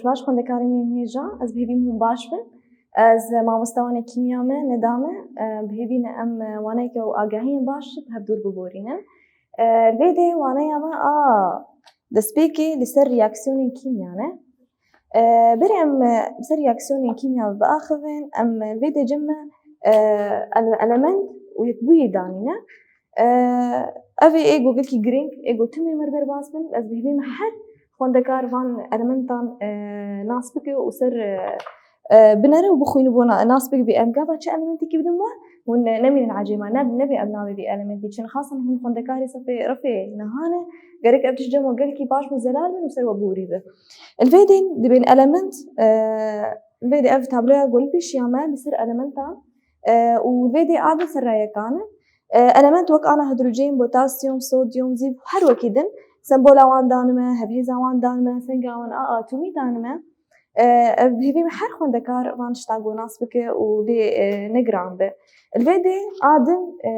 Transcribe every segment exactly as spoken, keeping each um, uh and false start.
Baş xwendekarên hêja, ez bi hêvî hûn baş bin. Ez mamoste wana kîmya me, Neda me, e, bi hêvî ne em, e, waneyeke û agahiyên baş bi hevdûr biborînin. E, li vê dê waneya me a destpêkê li ser reaksiyonên kîmya ne. E, berê em, e, li ser reaksiyonên kîmya biaxivin, em, e, li vê dê cem me, e, ele-, element û yekbûyî danîne. E, ev ê êgo gelkî girîng, êgo timê me derbas bin. Ez bi hêvî me her xwendekar van elementan, e, nas bike û ser, e, e, binere û bixwîne bo na-, nas bike bê em gava çi elementekî bidin we, hûn ne-, nemînin ecêba, ne-, nebê em navê vê elementî çin. Xasan hûn xwendekarê sefê refê niha ne, gerek ev tişt cem we gelkî baş bo zelal bin û ser we borî be. Li vê dê dibên element, e, li vê dê ev tabloya ku li pêşiya me li ser elementan, e, û li vê dê a din ser rayekan e. E, element wek ana hidrocên, potasyum, sodyum, zîv her wekî din. Sembola wan danime, hevhêza wan danime, senga wan a atomî danime. E, ev bi hêvî me her xwendekar van tişta ku nas bike û lê, e, ne giran be. Li vê dê a din, e,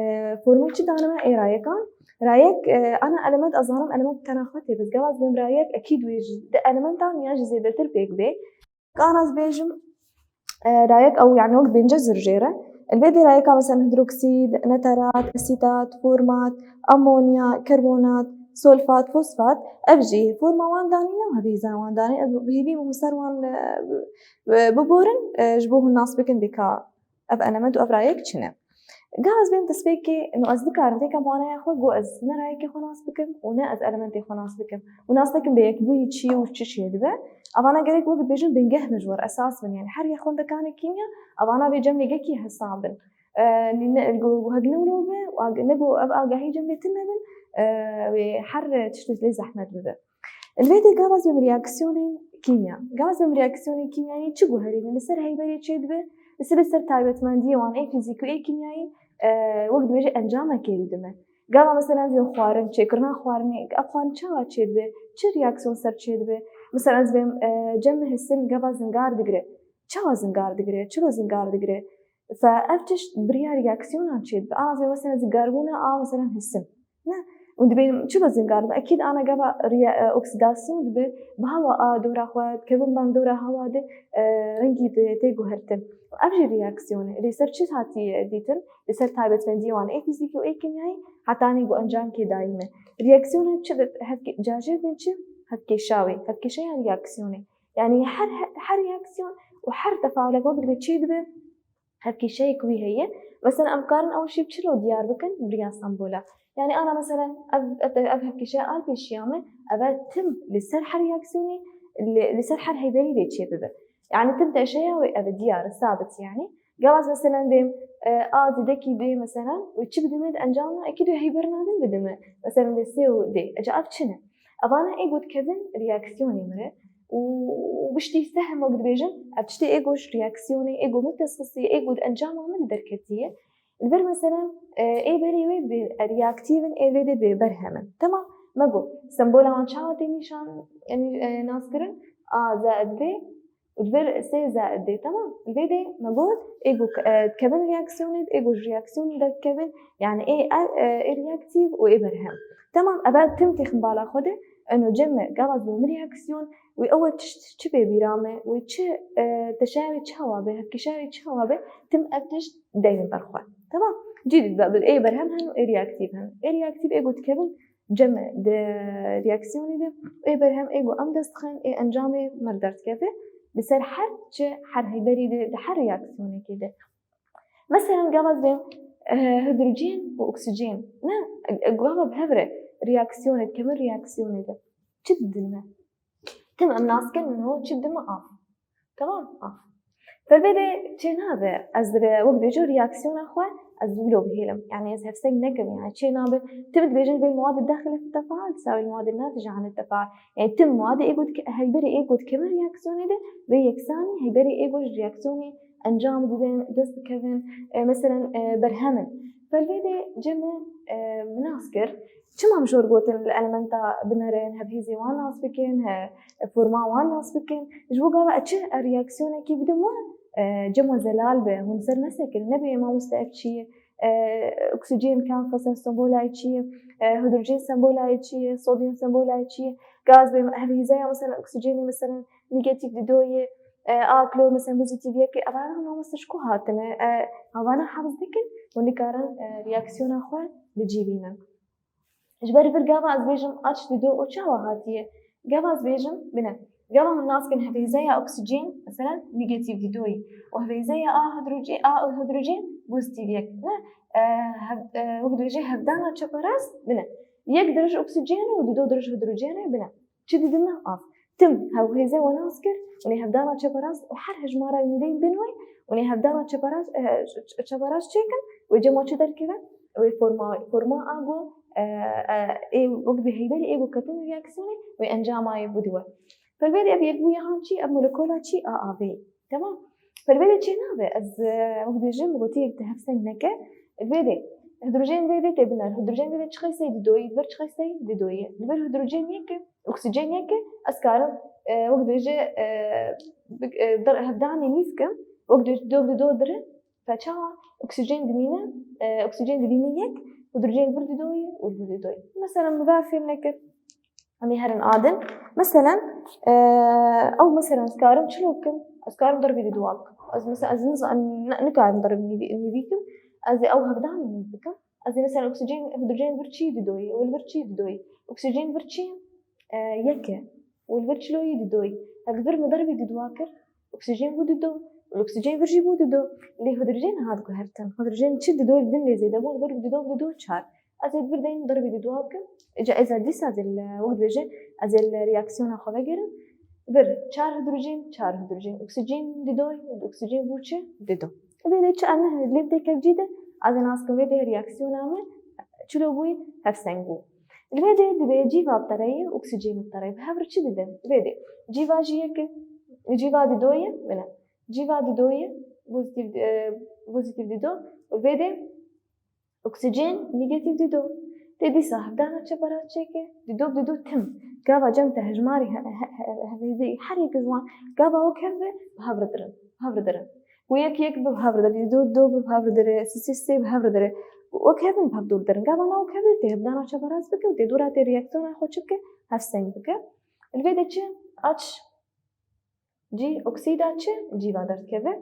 formê çi danime ê rayekan. Rayek, e, ana element, ez zanim element tena xwe tê, bes gava ez bêm rayek, ekîd wê ji di elementan yan jî zêdetir pêk bê. Ka ez bêjim, e, rayek ew, yani wek bênce zirjêr e. Li vê dê rayeka mesela hidroksîd, neterat, esîtat, format, amonya, karbonat, solfat, fosfat, ev jî forma wan danîne û hevhêza wan danîne. Ev bi hêvî me hûn ser wan, e, bi-, biborin, e, ji bo hûn nas bikin bê ka ev element û ev rayek çi ne. Gava ez bêm destpêkê, ino ez nikarim têka waneya xwe, go ez ne rayekê xwe nas bikim û ne ez elementê xwe nas bikim. Û nas nekim bê yekbûyî çi ye û çi çêdibe. Evana gerek wek dibêjin bingeh bin ji we re esas bin. Yani her yek xwendekanê kîmya, evana bê cem lê gelkî hesab bin. E, ne, ne, go, go heg ne wilo be, ag-, ne go ev agahî cem lê tune bin, e, wê her tiştê lê zehmet bibe. Li vê dê gava ez bêm reaksiyonên kîmya. Gava ez bêm reaksiyonên kîmyayî çi guherî ne? Li ser heyberê çêdibe, li ser, li ser taybetmendiyê wan ê fîzîkî û ê kîmyayî, e, wek dibêje encamekê didime. Gava mesela ez bêm xwarin, çêkirina xwarinê, ev xwarin çawa çêdibe, çi reaksiyon ser çêdibe? Mesela ez bêm, e, cem hisin gava zingar digire. Çawa zingar digire? Çilo zingar digire? Fe ev tişt bi riya reaksiyonan çêdibe. A, ez bêm mesela zingarbûna a mesela hisin. Ne? Û dibên çilo zingar dibe. Ekîd ana gava riya-, e, oksîdasyon dibe. Bi hewa a dora xwe, kevin ban dora hewa de, e, rengî de tê guhertin. Ev jî reaksiyon e. Lê ser çi hatiye dîtin? Li ser taybetmendiyê wan ê fîzîkî û ê kîmyayî hetanî ku encamkê dayîm e. Reaksiyona çi di hevkê-, cajê bin çi? Hevkêşa wê. Hevkêşeya reaksiyonê. Yani her, her, her reaksiyon û her tefaulek wek dibe çê dibe, hevkêşeyek wî heye. Mesela em karin ew şî çilo diyar bikin bi riya sembola. Yani ana mesela ev, ev, ev hevkêşeya a pêşiya me, ev e tim li ser her reaksiyonê, li, li ser her heyberî vê çê bibe. Yani tim teşeya wê ev e diyar, sabit yani. Gava ez mesela bêm, e, a zêdekî bê mesela, û çi bidime di encama, ekîd wê heyberina din bidime. Mesela bê sê û dê. Eca ev çi ne? Evana ê got kevin reaksiyonê min re. Û, û biştî sehem wek dibêjin, ev tiştê ê got ji reaksiyonê, ê got min tesxisî, ê got encama min derketiye. Li vir mesela, e, ê berê wê bê reaktîv in, ê vê dê bê berhem in. Temam, me got, sembola wan çawa tê nîşan, yanî, e, nas kirin? A zaid bê, û di vir sê zaid dê, temam. Li vê dê me got, ê got, e, dikevin reaksiyonê, ê got ji reaksiyonê derdikevin, yani ê, e, e, ê reaktîv û ê berhem. Temam, ev tim têxin bala xwe de, eno cem me, gava ez bêm reaksiyon, wê ew tişt çi bê bîra me, wê çi, e, teşeya wê çawa be, hevkêşa wê çawa be, tim ev tişt deynin ber xwe. Temam, cî dibe, ê berhem hen û ê reaktîv hen. Ê reaktîv ê got dikevin, cem e di reaksiyonê de, ê berhem ê got em dest dixin, ê encamê mir derdikeve, li ser her çi, her heyberî de, di her reaksiyonekê de. Mesela gava ez bêm, e, hidrocên û oksîcên, ne, e, gava bi hev re reaksiyonê, kevin reaksiyonê de çi didin me? Tim em nas kin, no çi didin me av. Tamam? Ah. Fe vê de çê nabe, ez re wek dibêjim reaksiyona xwe, ez wilo bihêlim. Yani ez hevseng nekim, yani çê nabe. Tim dibêjin vê mewade daxil fi tefaal, sa vê mewade natije an tefaal. Yani tim mewade ê got ke-, heyberê ê got kevin reaksiyonê de vê yeksanî heyberê ê got reaksiyonê encam didin, dest dikevin, e, meselen, e, berhemin. Fe vê de cem e, nas kir. Çima em jor gotin li elementa binerin, hevhêzê wan nas bikin, he, forma wan nas bikin? Ji bo gava çi reaksiyonekî bidin we, e, cem we zelal be, hûn ser nesekin, nebê mamoste ev çi ye? E, oksîjen kan xwestin sembolayê çi ye? E, hidrocên sembolayê çi ye? Sodyum sembolayê çi ye? Gaz bê hevhêzeya mesela oksîjenê mesela Negatif didoyê, e, a klor mesela pozitif yekê, evana mamoste ji ku hatine? E, evana hevz dikin û nikarin, e, reaksiyona xwe bi cî bînin. Ji ber vir gava ez bêjim H dido û çawa hatiye? Gava ez bêjim, bine. Gava hûn nas kin hevhêzeya oksîjen, mesela negatif didoyî. Û hevhêzeya a hidrojen, a hidrojen pozitif yek. Ne? E, hev, e, wek dibêje hevdana çeperast, bine. Yek dirij oksîjen û dido dirij hidrojen, bine. Çi didime? Av. Tim hevhêze we nas kir, hûn ê hevdana çeperast û her hejmara wî deyî bin wê, hûn ê hevdana çeperast, e, ç-, ç-, çeperast çêkin, wê cema çi derkeve? Wê forma, forma a ku, e, e, ê wek bi heyberî ê ku ketin reaksiyonê, wê encama yê bû diwe. Pelvê de ev yekbûya han çi, ev molekola çi? A A V. Tamam. Pelvê de çê nabe, ez, e, wek dibêjim, gotiyek te hevseng neke. Vê de, hidrojen vê de tê biner. Hidrojen vê de çi qeysey didoyî, li vir çi qeysey didoyî. Li vir hidrojen yek e, oksîjen yek e, ez karim, e, wek dibêje, e, bik-, e, dir-, hevdanê nîv kim, wek dibêje do dido dire, peçawa oksîjen dimîne, e, oksîjen dimîne yek, hidrojen vir didoyî û vir didoyî. Mesela, min ve fêm nekir. Em ê herin adin. Meselen, e, ew meselen ez karim çilo bikim? Ez karim derbî didowa bikim. Ez mesela, ez niz-, em ne-, nikarim derbî nîvî, nîvî kim. Ez ê ew hevdan nîv bikim. Ez ê mesela oksîjen, hidrojen vir çi didoyî, û li vir çi didoyî. Oksîjen vir çi, e, yek e. Û li vir çiloyî didoyî. Hek vir min derbî didowa kir, oksîjen bû dido. Û oksîjen vir jî bû dido. Lê hidrojen hat guhertin. Hidrojen çi dido li din lê zêde bû, li vir dido, dido çar. Ez ê vir deyim derbî didowa bikim. Îca ez ê dîsa ez ê li, wek dibêje, ez ê li reaksiyona xwe vegerim. Vir çar hidrojen, çar hidrojen. Oksîjen didoy, oksîjen bû çi? Dido. Vê de çi em ne lê têkevcî de, ez ê nas kim vê de reaksiyona me çilo bûyî, hevseng bû. Li vê de dibê cîva bi tereyê, oksîjen bi tereyê. Bi hev re çi dide? Vê de cîva jî yek e. Cîva didoyê, bine. Cîva didoyê, pozitif, e, pozitif dido. Û vê de oksîjen, negatif dido. Tê dîsa hevdana çeperast çêke, dido bi dido tim. Gava cem te hejmarî he-, he-, he-, hevhêzeyî her yek ji wan gava wek hev be, bi hev re dirin, bi hev re dirin. Ku yek yek bi hev re dirin, dido dido bi hev re dirin, sê sê sê bi hev re dirin. Ku wek hev in bi hev dûr dirin. Gava na wek hev e, tê hevdana çeperast bike û tê dûra tê reaksiyona xwe çi bike, hevseng bike. Li vê de çi? Aç Cî oksîda çi? Cîva derdikeve.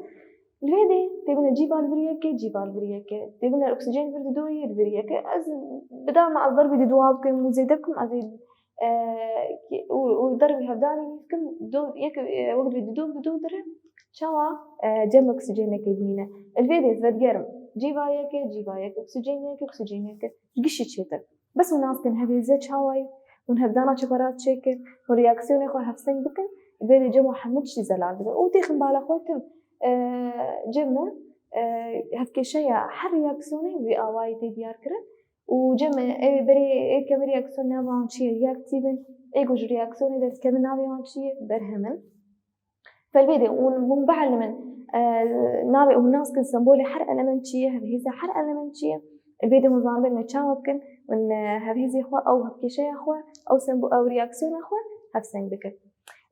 Li vê de tê bine cîva li vir yek e, cîva li vir yek e. Tê bine oksîjen vir didoyê, li vir yek e. Ez bi dema ez derbî didowa bikim û zêde bikim, ez ê, e, û, û derbî hevdanê nîv bikim, do, yek, e, wek dibê dido, dido dire. Çawa, e, cem oksîjenekê dimîne. Li vê de ez vedigerim. Cîva yek e, cîva yek, oksîjen yek e, oksîjen yek e. Gişî çêtir. Bes hûn nas kin hevhêze çawa ye, hûn hevdana çeperast çêkin, hûn reaksiyonê xwe hevseng bikin, vê de cem û hemû tiştî zelal dibe. Û têxin bala xwe tim, e, cem e, e, hevkêşeya her reaksiyonê vê awayî tê diyar kirin. Û cem e, ê berê, ê kevin reaksiyon navê wan çi ye, reaktîf in, ê ku ji reaksiyonê derdikevin navê wan çi ye, berhem in. Felbê de hûn, hûn bielimin, e, navê hûn nas kin sembolê her element çi ye, hevhêza her element çi ye. Vê de hûn zanibin me çawa bikin, hûn, e, hevhêzê xwe, ew hevkêşeya xwe, ew sembo-, ew reaksiyona xwe hevseng bikin.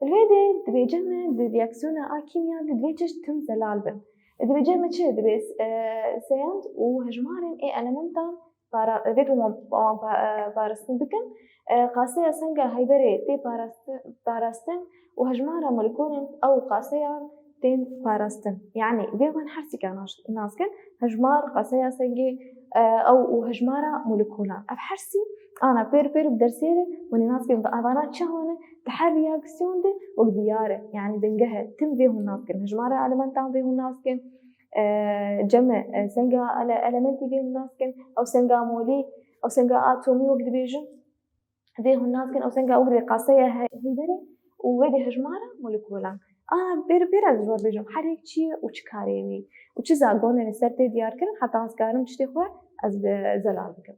Li vê de dibêje me di reaksiyona a kîmya de divê çeşt tim zelal bin. Dibêje me çi? Dibê, e, seyand û hejmarên ê elementan para-, vê ku wan, wan pa-, e, parastin bikin. E, qaseya senga heyberê tê parastin, parastin û hejmara molekolên ew qaseyan tên parastin. Yanî vê wan her sîka nas-, nas kin, hejmar, qaseya sengê, e, ew û hejmara molekolan. Ev her sî ana pêr pêr bi dersê re hûn ê nas kin, evana çi wan e, di her reaksiyon de wek diyar e. Yanî bingeh e. Tim vê hûn nas kin. Hejmara elementan vê hûn nas kin. E, cem e, e, senga ele-, elementî vê hûn nas kin, ew senga molî, ew senga atomî wek dibêjin, vê hûn nas kin, ew senga wek dibê qaseya he-, heyberê û wê dê hejmara molekolan. A, pêr, pêr ez ji we bêjim, her yek çi ye û çi karê wî û çi zagonê li ser tê diyar kirin, heta ez karim tiştê xwe ez bi zelal bikim.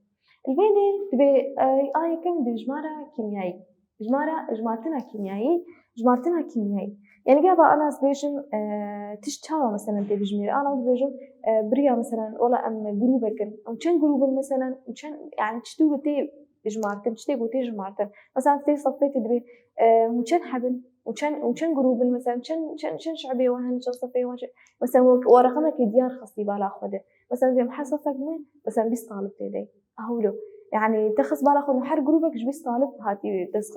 Li vê dê dibê, e, a yekem dê jimara kîmyayî. Jimara, jimartina kîmyayî, jimartina kîmyayî. Yanî gava ana ez bêjim, e, tişt çawa meselen tê bijimêre? Ana ez bêjim, e, biriya meselen, wela em grûbek in. Em çend grûb in meselen? Em çend, yanî çi dû tê jimartin, çi tê gotê jimartin? Meselen tê sefê tê dibê, e, hûn çend heb in? Hûn çend, hûn çend grûb in? Meselen çend, çend, çend şibê we hene, çend sefê we hene? Meselen we, we reqemekê diyar xistî bala xwe de. Meselen dibê em her sefek me, meselen bîst talib tê de. Hewlo. Yanî te xist bala xwe, her grûbek ji bîst talib hatî dest,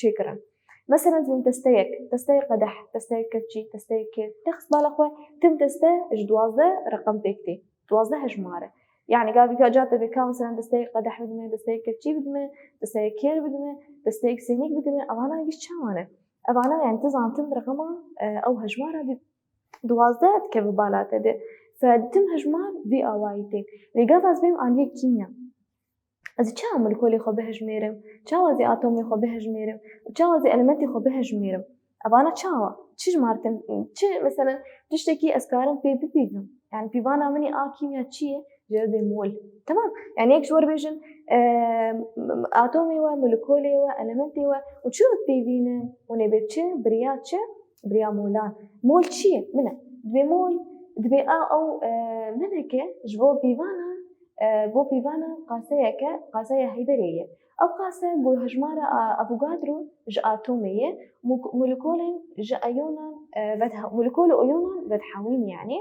çêkirin. Mesela dibêm desteyek, desteyek qedeh, desteyek kevçî, desteyek kêr. Te xist bala xwe, tim deste ji duwazdeh reqem pêk tê. Duwazdeh hejmar e. Yani gavî ka ca te dê ka mesela desteyek qedeh bidime, desteyek kevçî bidime, desteyek kêr bidime, desteyek sênîk bidime, evana giş çawa ne? Evana yani tu zan tim reqema, e, ew hejmara di-, duwazdeh dikeve bala te de. Fe tim hejmar vî awayî tên. Lê gava ez bêm aliyê kîmya. Ez ê çawa molekûlê xwe bihejmêrim? Çawa ez ê atomê xwe bihejmêrim? Çawa ez ê elementê xwe bihejmêrim? Evana çawa? Çi jimartin? Çi, mesela, tiştekî ez karim pê bipîvim? Yani pîvana min ê a kîmya çi ye? Jê re dibê mol. Temam. Yani yek ji we re bêjin, e, atomê we, molekûlê we, elementê we û çi re dipîvînin? Hûn ê bê çi? Biriya çi? Biriya molan. Mol çi ye? Min e. Dibê mol, dibê a ew, e, mineke ji bo pîvana, e, bo pîvana qaseyeke, qaseya heyderê ye. Ew qase ku hejmara a-, Avogadro ji atomê ye, mu-, molekûlên ji iyonan, e, vedha-, molekûl û iyonan vedhewîn yani.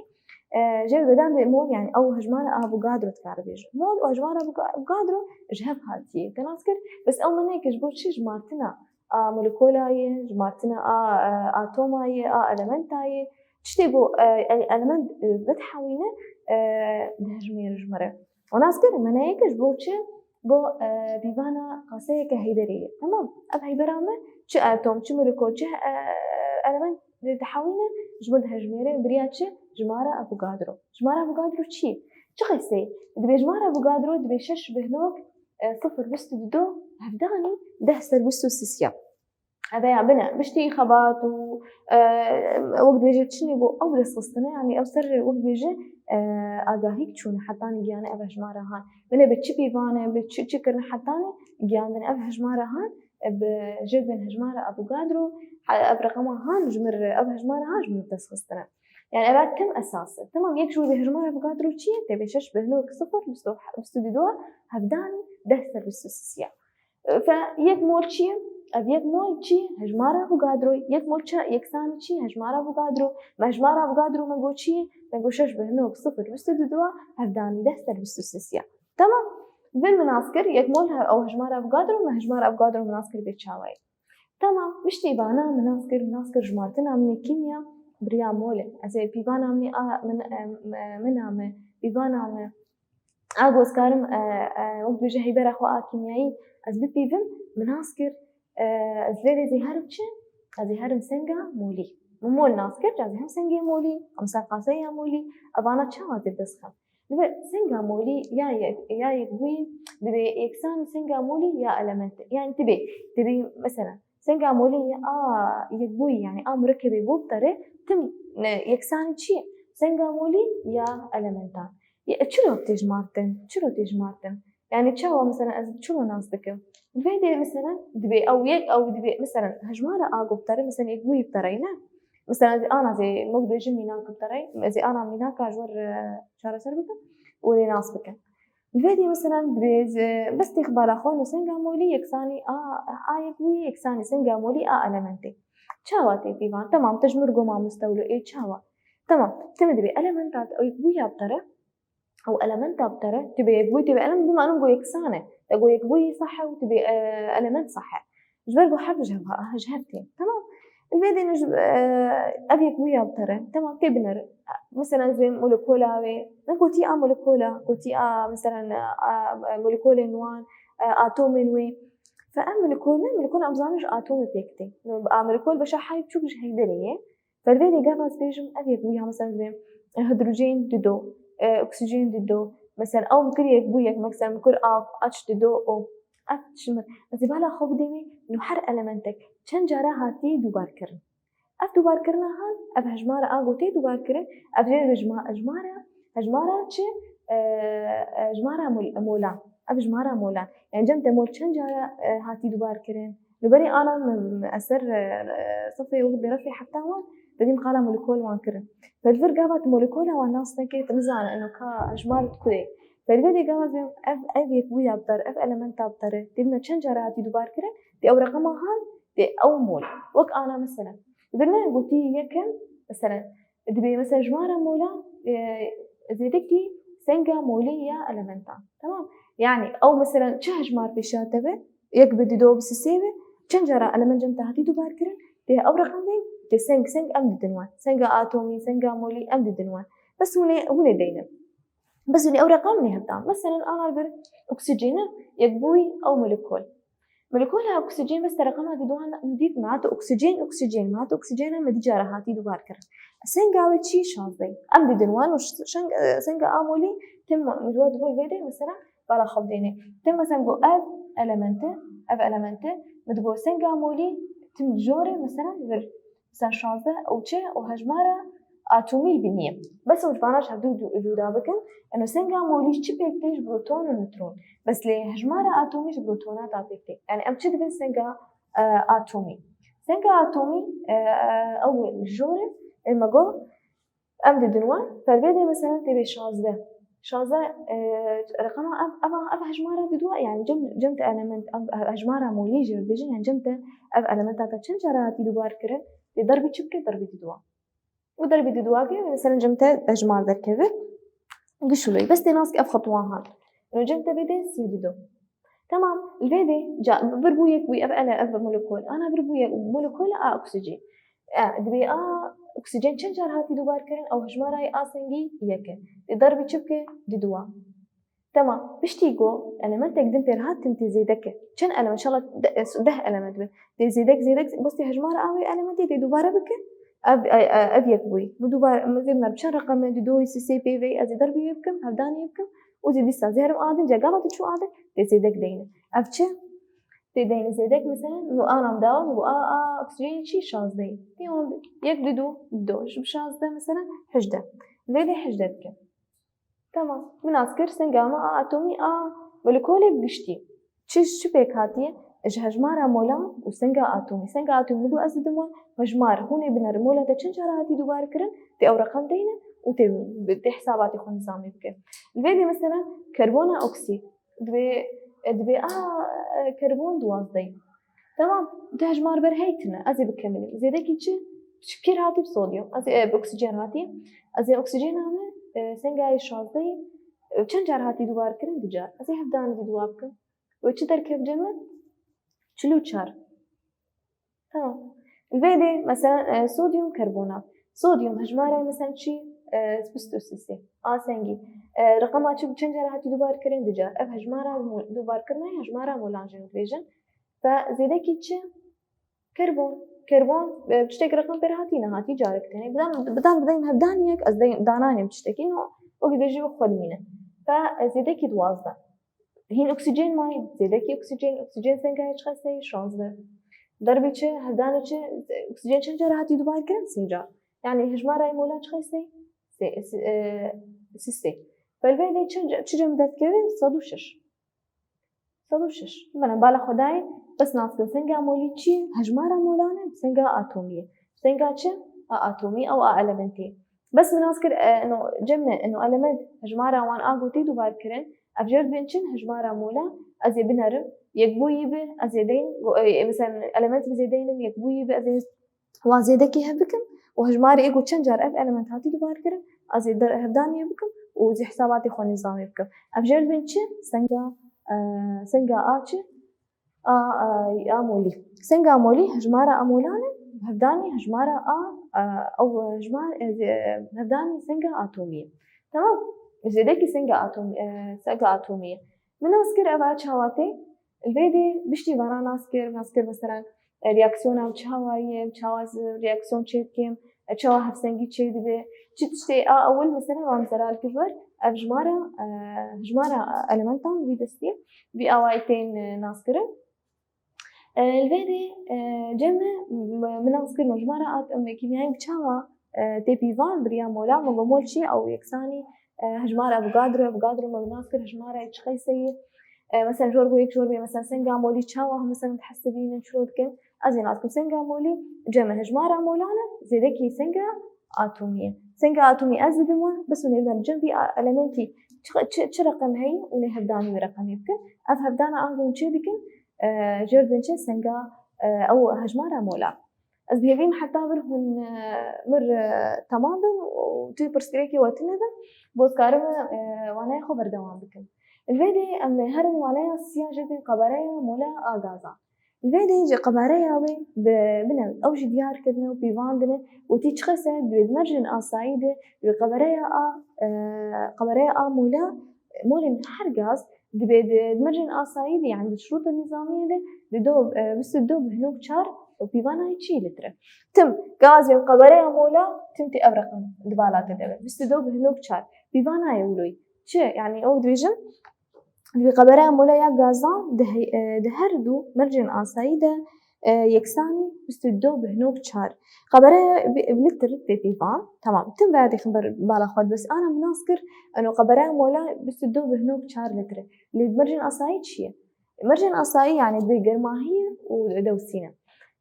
E, jê re dibê mol yani ew hejmara Avogadro dikare bêje. Mol û hejmara Avoga-, Avogadro ji hev hatiye. Te nas kir, bes ew mineke ji bo çi jimartina a molekûla ye, jimartina a, e, atoma ye, a elementa ye. Tiştê ku, e, el-, element, e, vedhewîne, e, dihejmêre ji me re. Û nas kir, meneyeke ji bo çi? Bo, e, pîvana qaseyeke heyderê ye. Temam. Ev heydera me çi atom, çi molekûl, çi, e, element dihewîne, ji bo dihejmêre, biriya çi? Jimara Avogadro. Jimara Avogadro çi ye? Çi qeseyê? Dibê jimara Avogadro dibê şeş bêhnok, e, sifir bîst û du hevdanî deh ser bîst û sisiya. Ev ya bine, biştî xebat û, e, wek dibêje çinê bû ew destxistine, yani ew ser wek dibêje, e, agahîk çûne hetanî giyane ev hejmara han. Bine bi çi pîvane, bi çi, çi kirine hetanî giyandin ev hejmara han, e, bi jê dibên hejmara Avogadro, he-, ev reqema han ji mir, ev hejmara han ji mir destxistine. Yani ev tim esas e. Temam, yek ji wî bê hejmara Avogadro çi ye? Tê bê şeş bêhnok sifir bîst û du hevdanî deh ser bîst û sisiya. Fe yek mol çi ye? Ev yek mol çi ye? Hejmara Avogadro. Yek mol çi? Yeksanî çi? Hejmara Avogadro. Me hejmara Avogadro me got çi ye? Me got şeş bêhnok sifir bîst û du hevdanî deh ser bîst û sisiya. Tamam. Vê min nas kir, yek mol he-, ew hejmara Avogadro, me hejmara Avogadro min nas kir bê çawayê. Tamam, piştî vana min nas kir, min nas kir jimartina min ê kîmya biriya mol e. Ez ê pîvana min ê a, min, e, e, mina me, pîvana me. A ku ez karim, e, e, wek dibêje heybera xwe a kîmyayî, ez bipîvim, min nas kir, e, ez lê zî herim çi? Ez ê herim senga molî. Min mol nas kir, ez ê hem sengê molî, em ser qaseya molî, evana çawa ez ê bi dest xim? Dibe senga molî ya yek, ya yekbûyî dibe yeksanî senga molî ya elementê. Yani dibe, dibe mesela senga molî ya a yekbûyî yani a murekkebê bo bi te re tim, e, yeksanî çi ye? Senga molî ya elementan. Ya, çiro tê jimartin? Çiro tê jimartin? Yani çawa mesela ez çiro nas dikim? Vê de mesela dibe ew yek, ew dibe mesela hejmara a ku bi te re mesela yekbûyî bi te re ne? Mesela ez ê ana zê, wek dibêjin mînak bi te re, ez ê ana mînaka ji we re çareser bikim û lê nas bikim. Li vê dê mesela dibê ez, bes têxibala xwe no senga molî yeksanî a, a yekbûyî yeksanî senga molî a elementê. Çawa tê pîvan? Temam, te ji min re got mamoste wilo, ê çawa? Temam, te min dibê elementa yekbûyî ya bi te re, ew elementa bi te re, tu bê yekbûyî, tu bê element, bima enim got yeksan e. Te got yekbûyî sah e û tu bê, e, element sah e. Ji ber ku her du ji hev, ji hev tên. Tamam. Li vê dê ji, e, ev yekbûyî ya bi te re. Tamam, tê binêre. Mesela ez ê molekûla wê. Ne gotî a molekûla, gotî a, mesela, a, a, molekûlên wan, e, atomên wê. Fe ev molekûl ne, molekûl em zanin ji atomê pêk tê. A molekûl beşa hay biçûk ji heyderê ye. Li vê dê gava ez bêjim, ev yekbûyî ya, mesela, ez bêm, e, hidrojên dido, e, oksîjen dido, mesela, ew min kir yekbûyî yek, mesela, min kir av, H dido O. Ev çi min? Ez ê bala xwe bidêmê, no her elementek çend cara hatiye dubarkirin. Ev dubarkirina han, ev hejmara a ku tê dubarkirin, ev jê re jima-, jimara, hejmara çi? E, e, jimara mol-, molan. Ev jimara molan. Yani cem te mol çend cara, e, hatî dubarkirin? Li berê ana min, min eser, e, e, sifê wek bi refê hefta wan, te dîm qala molekûl wan kirin. Te li vir gava tu molekûla wan nas nekê, tu nizane ino ka hejmar tu kudê. Te li vê dê gava ez bêm ev, ev yekbûya bi te re, ev elementa bi te re, tê bine çend cara hatî dubar kirin, tê ew reqema han, tê ew mol. Wek ana mesela. Li vir ne gotî yekem, mesela, Dibê mesela jimara molan, e, zêdekî senga molî ya elementan. Tamam? Yani ew mesela çi hejmar pêşiya te be, yek bi dido bi sisê be, Çend cara element cem te hatî dubar kirin, tê ew reqem deynin, tê seng, seng em didin wan. Senga atomî, senga molî em didin wan. Bes hûn ê, hûn ê deynin. Bes hûn ê ew reqem nehevdan. Mesela ana li vir oksîjêna yekbûyî ew molekol. Molekola oksîjên bes te reqema dî duhan dît, me hate oksîjên, oksîjên, me hate oksîjêna me di cara hatî dubar kirin. Senga wê çi? Şazdeyî. Em didin wan û ş-, şeng-, e, senga a molî tim min diwa digo vê de mesela bala xwe bidêne. Tim mesela go ev element e, ev element e, min digo senga molî tim jor e mesela vir. Mesela şazdeh û çi û hejmara atomî li binî ye. Bes ew ji vana ji hevdû du-, cuda bikin. Eno senga molî çi pêk tê ji proton û neutron. Bes lê hejmara atomî ji protonata pêk tê. Yani em çi dibin senga, e, atomî. Senga atomî, e, ew li jor e, e, me got, em didin wan, pervê de mesela tê bê şazdeh. Şazdeh, e, reqema ev, ev, ev hejmara diduwa, yani cem, cem te element, ev hejmara molî jê dibêjin, yani cem te ev elementa te çend cara hatî dubar kirin, tê derbî çi bike, derbî diduwa. Û derbî diduwa ke, mesela cem te hejmar derkeve, gişuloyî. Bes tê nas ke ev xetwan hat. Eno cem te bê de sî û didu. Tamam, li vê de ca, vir bû yek bûyî, ev ele, ev molekol. Ana vir bû yek, molekol a oksîjên. E, dibê a oksîjên çend car hatî dubar kirin? Ew hejmara a sengî yek e. Dê derbî çi bike? Diduwa. Tamam, piştî go elementek din pêr hat tim tê zêde ke. Çend element? Înşallah de-, deh element be. Dê zêdek, zêdek, bes tê hejmara a wê elementê dê dubare bike. Ev, e, e, ev yek bûyî. Min dubare, min zê min bi çend reqem e? Didoyî, sisê, pêveyî, ez ê derbî yê bikim, hevdanî yê bikim. Û zê dîsa zê herim a din, cegava tu çû a din, tê zêdek deyne. Ev çi? Tê deyne zêdek mesela, nu anam dawa, bu a, a, oksîjenê çi? Şazdeyî. Tê wan yek, didu, didu. Ji şazdeh mesela hejdeh. Vê de hejdeh dikim. Tamam. Min nas kir senga me a atomî a molekolê giştî. Çi, çi pêk hatiye? Ji hejmara molan û senga atomî. Senga atomî min got ez didim wan, hejmar, hûn ê binerin, mola te çend cara hatî dubar kirin, tê ew reqem deyne û tê, tê hesabatê xwe nîzamê bike. Li vê de mesela karbona oksî, dibê, e, dibê a, e, karbon duwazdeh. Tamam, di hejmar ber hey tine, ez ê bikemilîm. Zêdekî çi? Çi pêr hatî bi sodyum, ez ê, e, bi oksîjen hatî. Ez ê oksîjena me, e, senga yê şazdehî, e, çend car hatî dubar kirin? Du car. Ez ê hevdanî dî duwa bikim. Wê çi derkev cem min? Çil û çar. Tamam. Li vê de mesela, e, sodyum karbonat. Sodyum hejmara mesela çi? E, bîst û sê. A sengî. E, reqema çi, çend cara hatî dubar kirin? Du car. Ev hejmara mo-, dubar kirina hejmara molan jê dibêjin. Fe zêdekî çi? Karbon. Karbon, e, tiştek reqem pêr hatî nehatî, carek tenê. Bidan, bidan bideyim hevdaniyek, ez deyim, dananêm tiştekî, no, wekî bêjî wek xwe dimîne. Fe, e, zêdekî duwazdeh. Hîn oksîjen mayî, zêdekî oksîjen, oksîjen senga ye çiqaseyî? Şazdeh. Derbê çi, hevdanê çi, oksîjen çend cara hatî dubar kirin? Sê car. Yani hejmara mola çiqaseyî? Sê, sê, e, sê sê. Belvê de çi, çi cem derdikeve? Sed û şeş. Sed û şeş. Bana bala xwe dayê, bes nas kin senga molî çi? Hejmara molan e, senga atomî ye. Senga çi? A atomî ew a elementê. Bes min nas kir, e, eno cem me, eno element hejmara wan a gotî dubar kirin. Ev jê re dibên çi? Hejmara mola, ez ê binerim. Yekbûyî bi, ez ê deyn, go-, e, mesela element bi zêdeynim, yekbûyî bi, ez ê wan zêdekî hev bikim û hejmarê ê ku çend car ev element hatî dubar kirin, ez ê der-, hevdaniyê bikim û zî hesabatê xwe nîzamê bikim. Ev jê re dibên çi? Senga, e, senga a çi? A, a, a molî. Senga molî hejmara a molan e, hevdanî hejmara a, a, ew hejmar, e, hevdanî senga atomî ye. Tamam? Zêdekî senga atomî, e, senga atomî ye. Min nas kir ev a çawa tê? Li vê de piştî vana nas kir, nas kir mesela, e, reaksiyona çawa ye, çawa ez reaksiyon çêdikim, e, çawa hevsengî çêdibe. Çi tiştê a ewil mesela wan zelal kir wer, ev hejmara, e, hejmara elementan vî destî, vî awayî tên, e, naskirin. E, li vê de, e, cem me, m-, min nas kir hejmara at-, em, kîmyayî bi çawa, e, tê pîvan, bi riya mola, min got mol çi ye? Ew yeksanî, e, hejmara Avogadro, Avogadro me nas kir hejmara çiqaseyî. E, mesela jor bû yek jor bê, mesela senga molî çawa, mesela dihesibînin, çiro dikin. Ez ê nas kim senga molî, cem me hejmara molan e, zêdekî senga atomî ye. Senga atomî ez didim wan, bes hûn ê bidin cem vî a-, elementî çi, çi, çi reqem heye, hûn ê hevdanî wê reqemê bikin. Ev hevdana ango hûn çê dikin, e, jê re dibên çi? Senga, e, ew hejmara molan. Ez bi hêvî me heta vir hûn, e, mir, e, temam bin û tu pirsgirêkê we tune be, bo ez karim, e, waneyê xwe berdewam bikim. Li vê de em herin waneya siya jê dibên qabereya mola a gazan. Li vê de jî qebareya wê bi, bine, ew jî diyar kirine û pîvandine û tî çiqas e di mercên asayî de, di qebareya a, e, qebareya a mola, molên her gaz dibe di mercên asayî de, yani di şurûta nîzamiyê de, di do, e, bîst û du bîst û çar û pîvana wê çi litre. Tim gaz ê qebareya mola, tim tê ev reqem di bala te de be. Bîst û du bîst û çar. Pîvana ye wilo. Çi? Yani ew dibêjin, di qebareya mola ya gazan di he-, e, di her du mercên asayî de, e, yeksanî bîst û du bîst û çar. Qebare bi, bi litr tê pîvan. Tamam. Tim veya dixin ber bala xwe, bes ana min nas kir, eno qebare mola bîst û du bîst û çar litre. Lê di mercên asayî çi ye? Mercên asayî, yani, bi germahî û dewsî ne.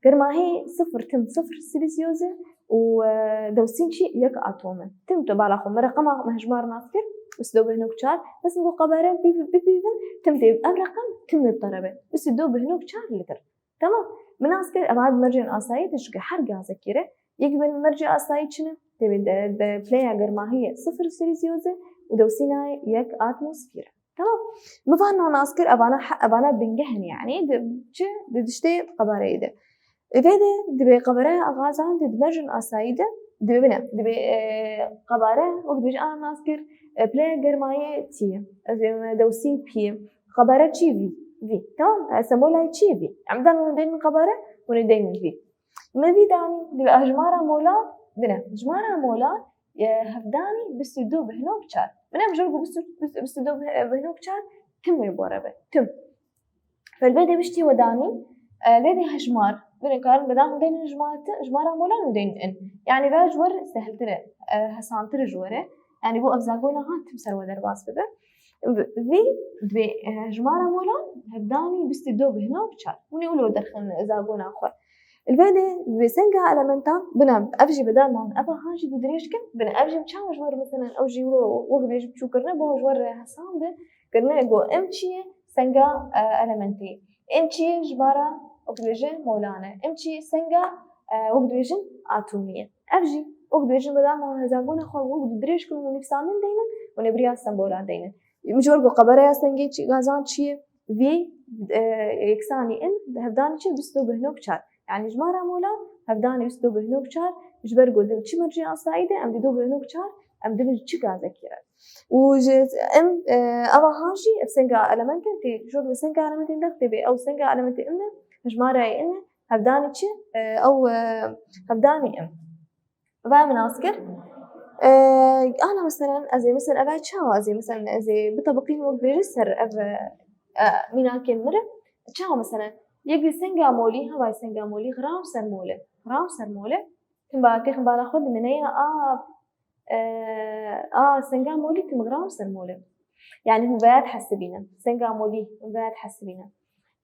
Germahî sifir tim sifir Celsius e û, e, dewsîn çi? Yek atom e. Tim tu bala xwe, min reqema, min hejmar nas kir, bîst û du bîst û çar, bes min got qebare bi, bi, bipîvin, tim tê, ev reqem tim wê bi te re be. Bîst û du bîst û çar litre. Tamam. Min nas kir, eva di mercên asayî de, çunke her gazekî re yek bên mercê asayî çi ne? Tê wê de, de pileya germahiyê sifir Celsius e û dewsîna yek atmosfer e. Tamam. Min van nas kir, evana he-, evana bingeh in, yani di çi? Di diştê qebareyê de. Vê de dibe qebareya gazan de di mercên asayî de, dibe bine, dibe, e, qebare, wek dibêje ana nas kir, e, pileya germayê T ye. Ez dibêjim dewsîn P ye. Qebare çi? V. V. Tamam. E, sembola çi? V. Em dan hûn deynin qebare, hûn ê deynin V. Me vî danî, divê hejmara molan, bine, hejmara molan, e, hevdanî bîst û du bîst û çar. Min em ji bo bîst û, bîst û du bîst û çar, tim wê bore be, tim. Felbê de biştî we danî, e, lê de hejmar, bine karin bedan hûn deynin hejmar te, hejmara molan hûn deynin in. Yani ve ji we re sehltir e, e, hesantir e ji we re. Yani bo ev zagona ha tim ser we derbas bibe. Vî, divê, e, hejmara molan hevdanî bîst û du bîst û çar. Hûn ê wilo derxin zagona xwe. Li vê de divê senga elementan, bine, ev jî bi dar man, ev han jî du dirêj kin, bine, ev jî çawa ji we re, meselen, ew jî wilo wek dibêjim çûkirine, bo ji we re hesan de kirine, go em çi ye? Senga, e, elementê. Em çi ye? Jibara, wek dibêjin, molan e. Em çi ye? Senga, e, wek dibêjin, atomî ye. Ev jî, wek dibêjin, bi dar man, zagona xwe wek du dirêj kin û nivîsandin deynin û nêbiriya sembolan deynin. Min ji we re got qebareya sengê çi, gazan çi ye? Vî, e, yeksanî in, hevdanî çi? Bîst û du bîst û çar. Yani hejmara molan hevdanî bîst û du bîst û çar, ji ber ku di çi mercê asayî de, em di du bîst û çar, em dibin çi gazekî re. Û ji em, e, ava ha jî ev senga elementên tê, jor bi senga elementên dex tê bê, ew senga elementê in e, hejmara ye in e, hevdanî çi? E, ew, e, hevdanî in. Va min nas kir. E, ana meselen, ez ê meselen, eve çawa, ez ê meselen, ez ê bitebiqînim wek bêje ser ev, e, e, mînakên min re. Çawa meselen, yek bi senga molî, hevay senga molî, gram ser mol e. Gram ser mol e. Tim ba, têxin bala xwe dimine ya a, e, a senga molî tim gram ser mol e. Yani hûn veya dihesibînin. Senga molî hûn veya dihesibînin.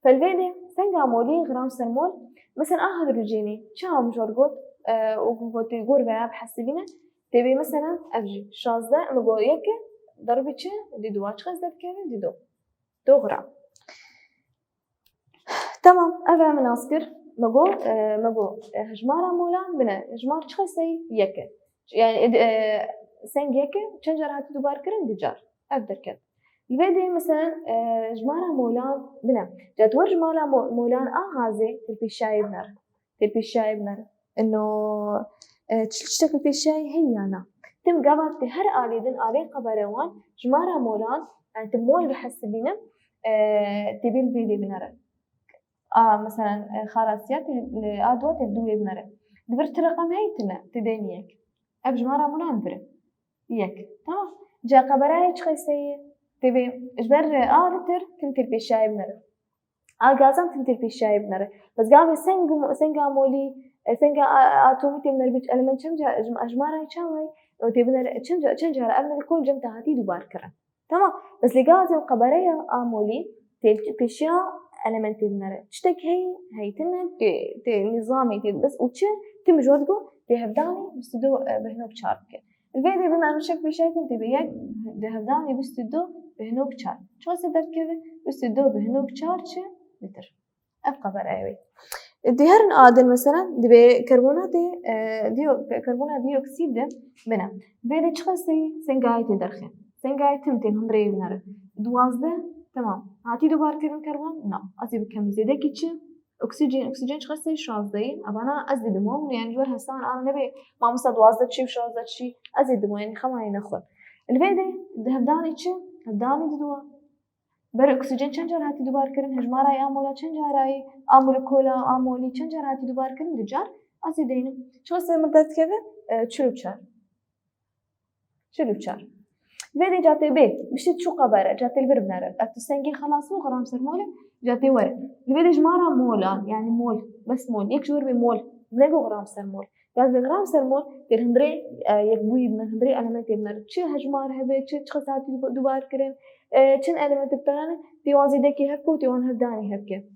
Felvê de senga molî gram ser mol, mesela a hidrojînê, çawa min jor got, e, û ku gotî gor veya bihesibîne, tê bê mesela ev jî şazdeh, min got yek e, derbî çi? Dî du, çiqas derdikeve? Dî du. Du gram. Tamam, ev e min nas kir. Me got, e, me got, e, hejmara molan bine, hejmar çiqas e? Yek e. Yani, e, e, seng yek e, çend car hatî dubar kirin? Du car. Ev derket. Li vê de, meselen, e, hejmara molan bine. Ca tu wer hejmara mo-, molan a gazê têlpêşiyayê binere. Têlpêşiyayê binere. Ino, e, çi-, tiştek têlpêşiyayê heye ya na. Tim gava tê her alî din, alê qebare wan, hejmara molan, yani tu mol bihesibîne, e, tê bê li vê de binere. A, meselen, e, xarasiya tê, li a dua tê du wê binere. Di vir ti reqem heye, tine, tê deyne yek. Ev hejmara molan vir e. Yek. Tamam. Ca qebarayê çiqas e? Tê bê, ji ber a litir tim têlpêşiyayê binere. A gazan tim têlpêşiyayê binere. Bes gavê seng, senga molî, e, senga a-, atomî tê binere, bî element çend ca-, hejmara çawa ye? Ew tê binere, çend ca-, çend cara ev li kol cem te hatî dubar kirin. Tamam. Bes li gazê û qebareya a molî têlpêşiya elementê binere. Tiştek heye, heye tine, tê, tê nîzamê tê bes û çi? Tim jor digo, tê hevdanî bîst û du, e, bîst û çar bike. Li vê de bime em şek pêşayê kin tê bê yek, di hevdanî bîst û du bîst û çar. Çiqas derdikeve? Bîst û du bîst û çar çi? Litir. Ev qebare ew ê. Di herin a din, meselen, dibê karbonatê, e, diyo-, karbona dioksîd de bine. Vê de çiqas sengayê tê derxê? Sengayê tim tên hundirê binere. Duwazdeh, tamam. Hatî dubar kirin karbon? Na. Ez ê bikem zêdekî çi? Oksîjen, oksîjen çiqas e? Şazdeyî. Evana ez dîdim wan, yani ji ber hestan ana nebe mamosta duwazdeh çi û şazdeh çi, ez dîdim wan, yani xemayê nexwe. Li vê de di hevdanê çi? Hevdanê diduwa. Ber oksîjen çend car hatî dubar kirin? Hejmara ya mola çend car ayî? A molekola, a molî çend car hatî dubar kirin? Du car. Ez ê deynim. Çiqas e min derdikeve? E, çil û çar. Çil û çar. Vê de catê bê, biştê çû qebere, catê li vir binere. Ev tu sengê xelas bû, gram ser molê, catê were. Li vê de jimara molan, yani mol, bes mol, yek ji wir bê mol, nego gram ser mol. Bes bê gram ser mol, tê hundirê, e, yekbûyî bine, hundirê elementê bine. Çi hejmar hebe, çi, çi qisatî duba-, dubar kirin, e, çend element bi tane, tê wan zêdekî hevke û tê wan hevdanî hevke.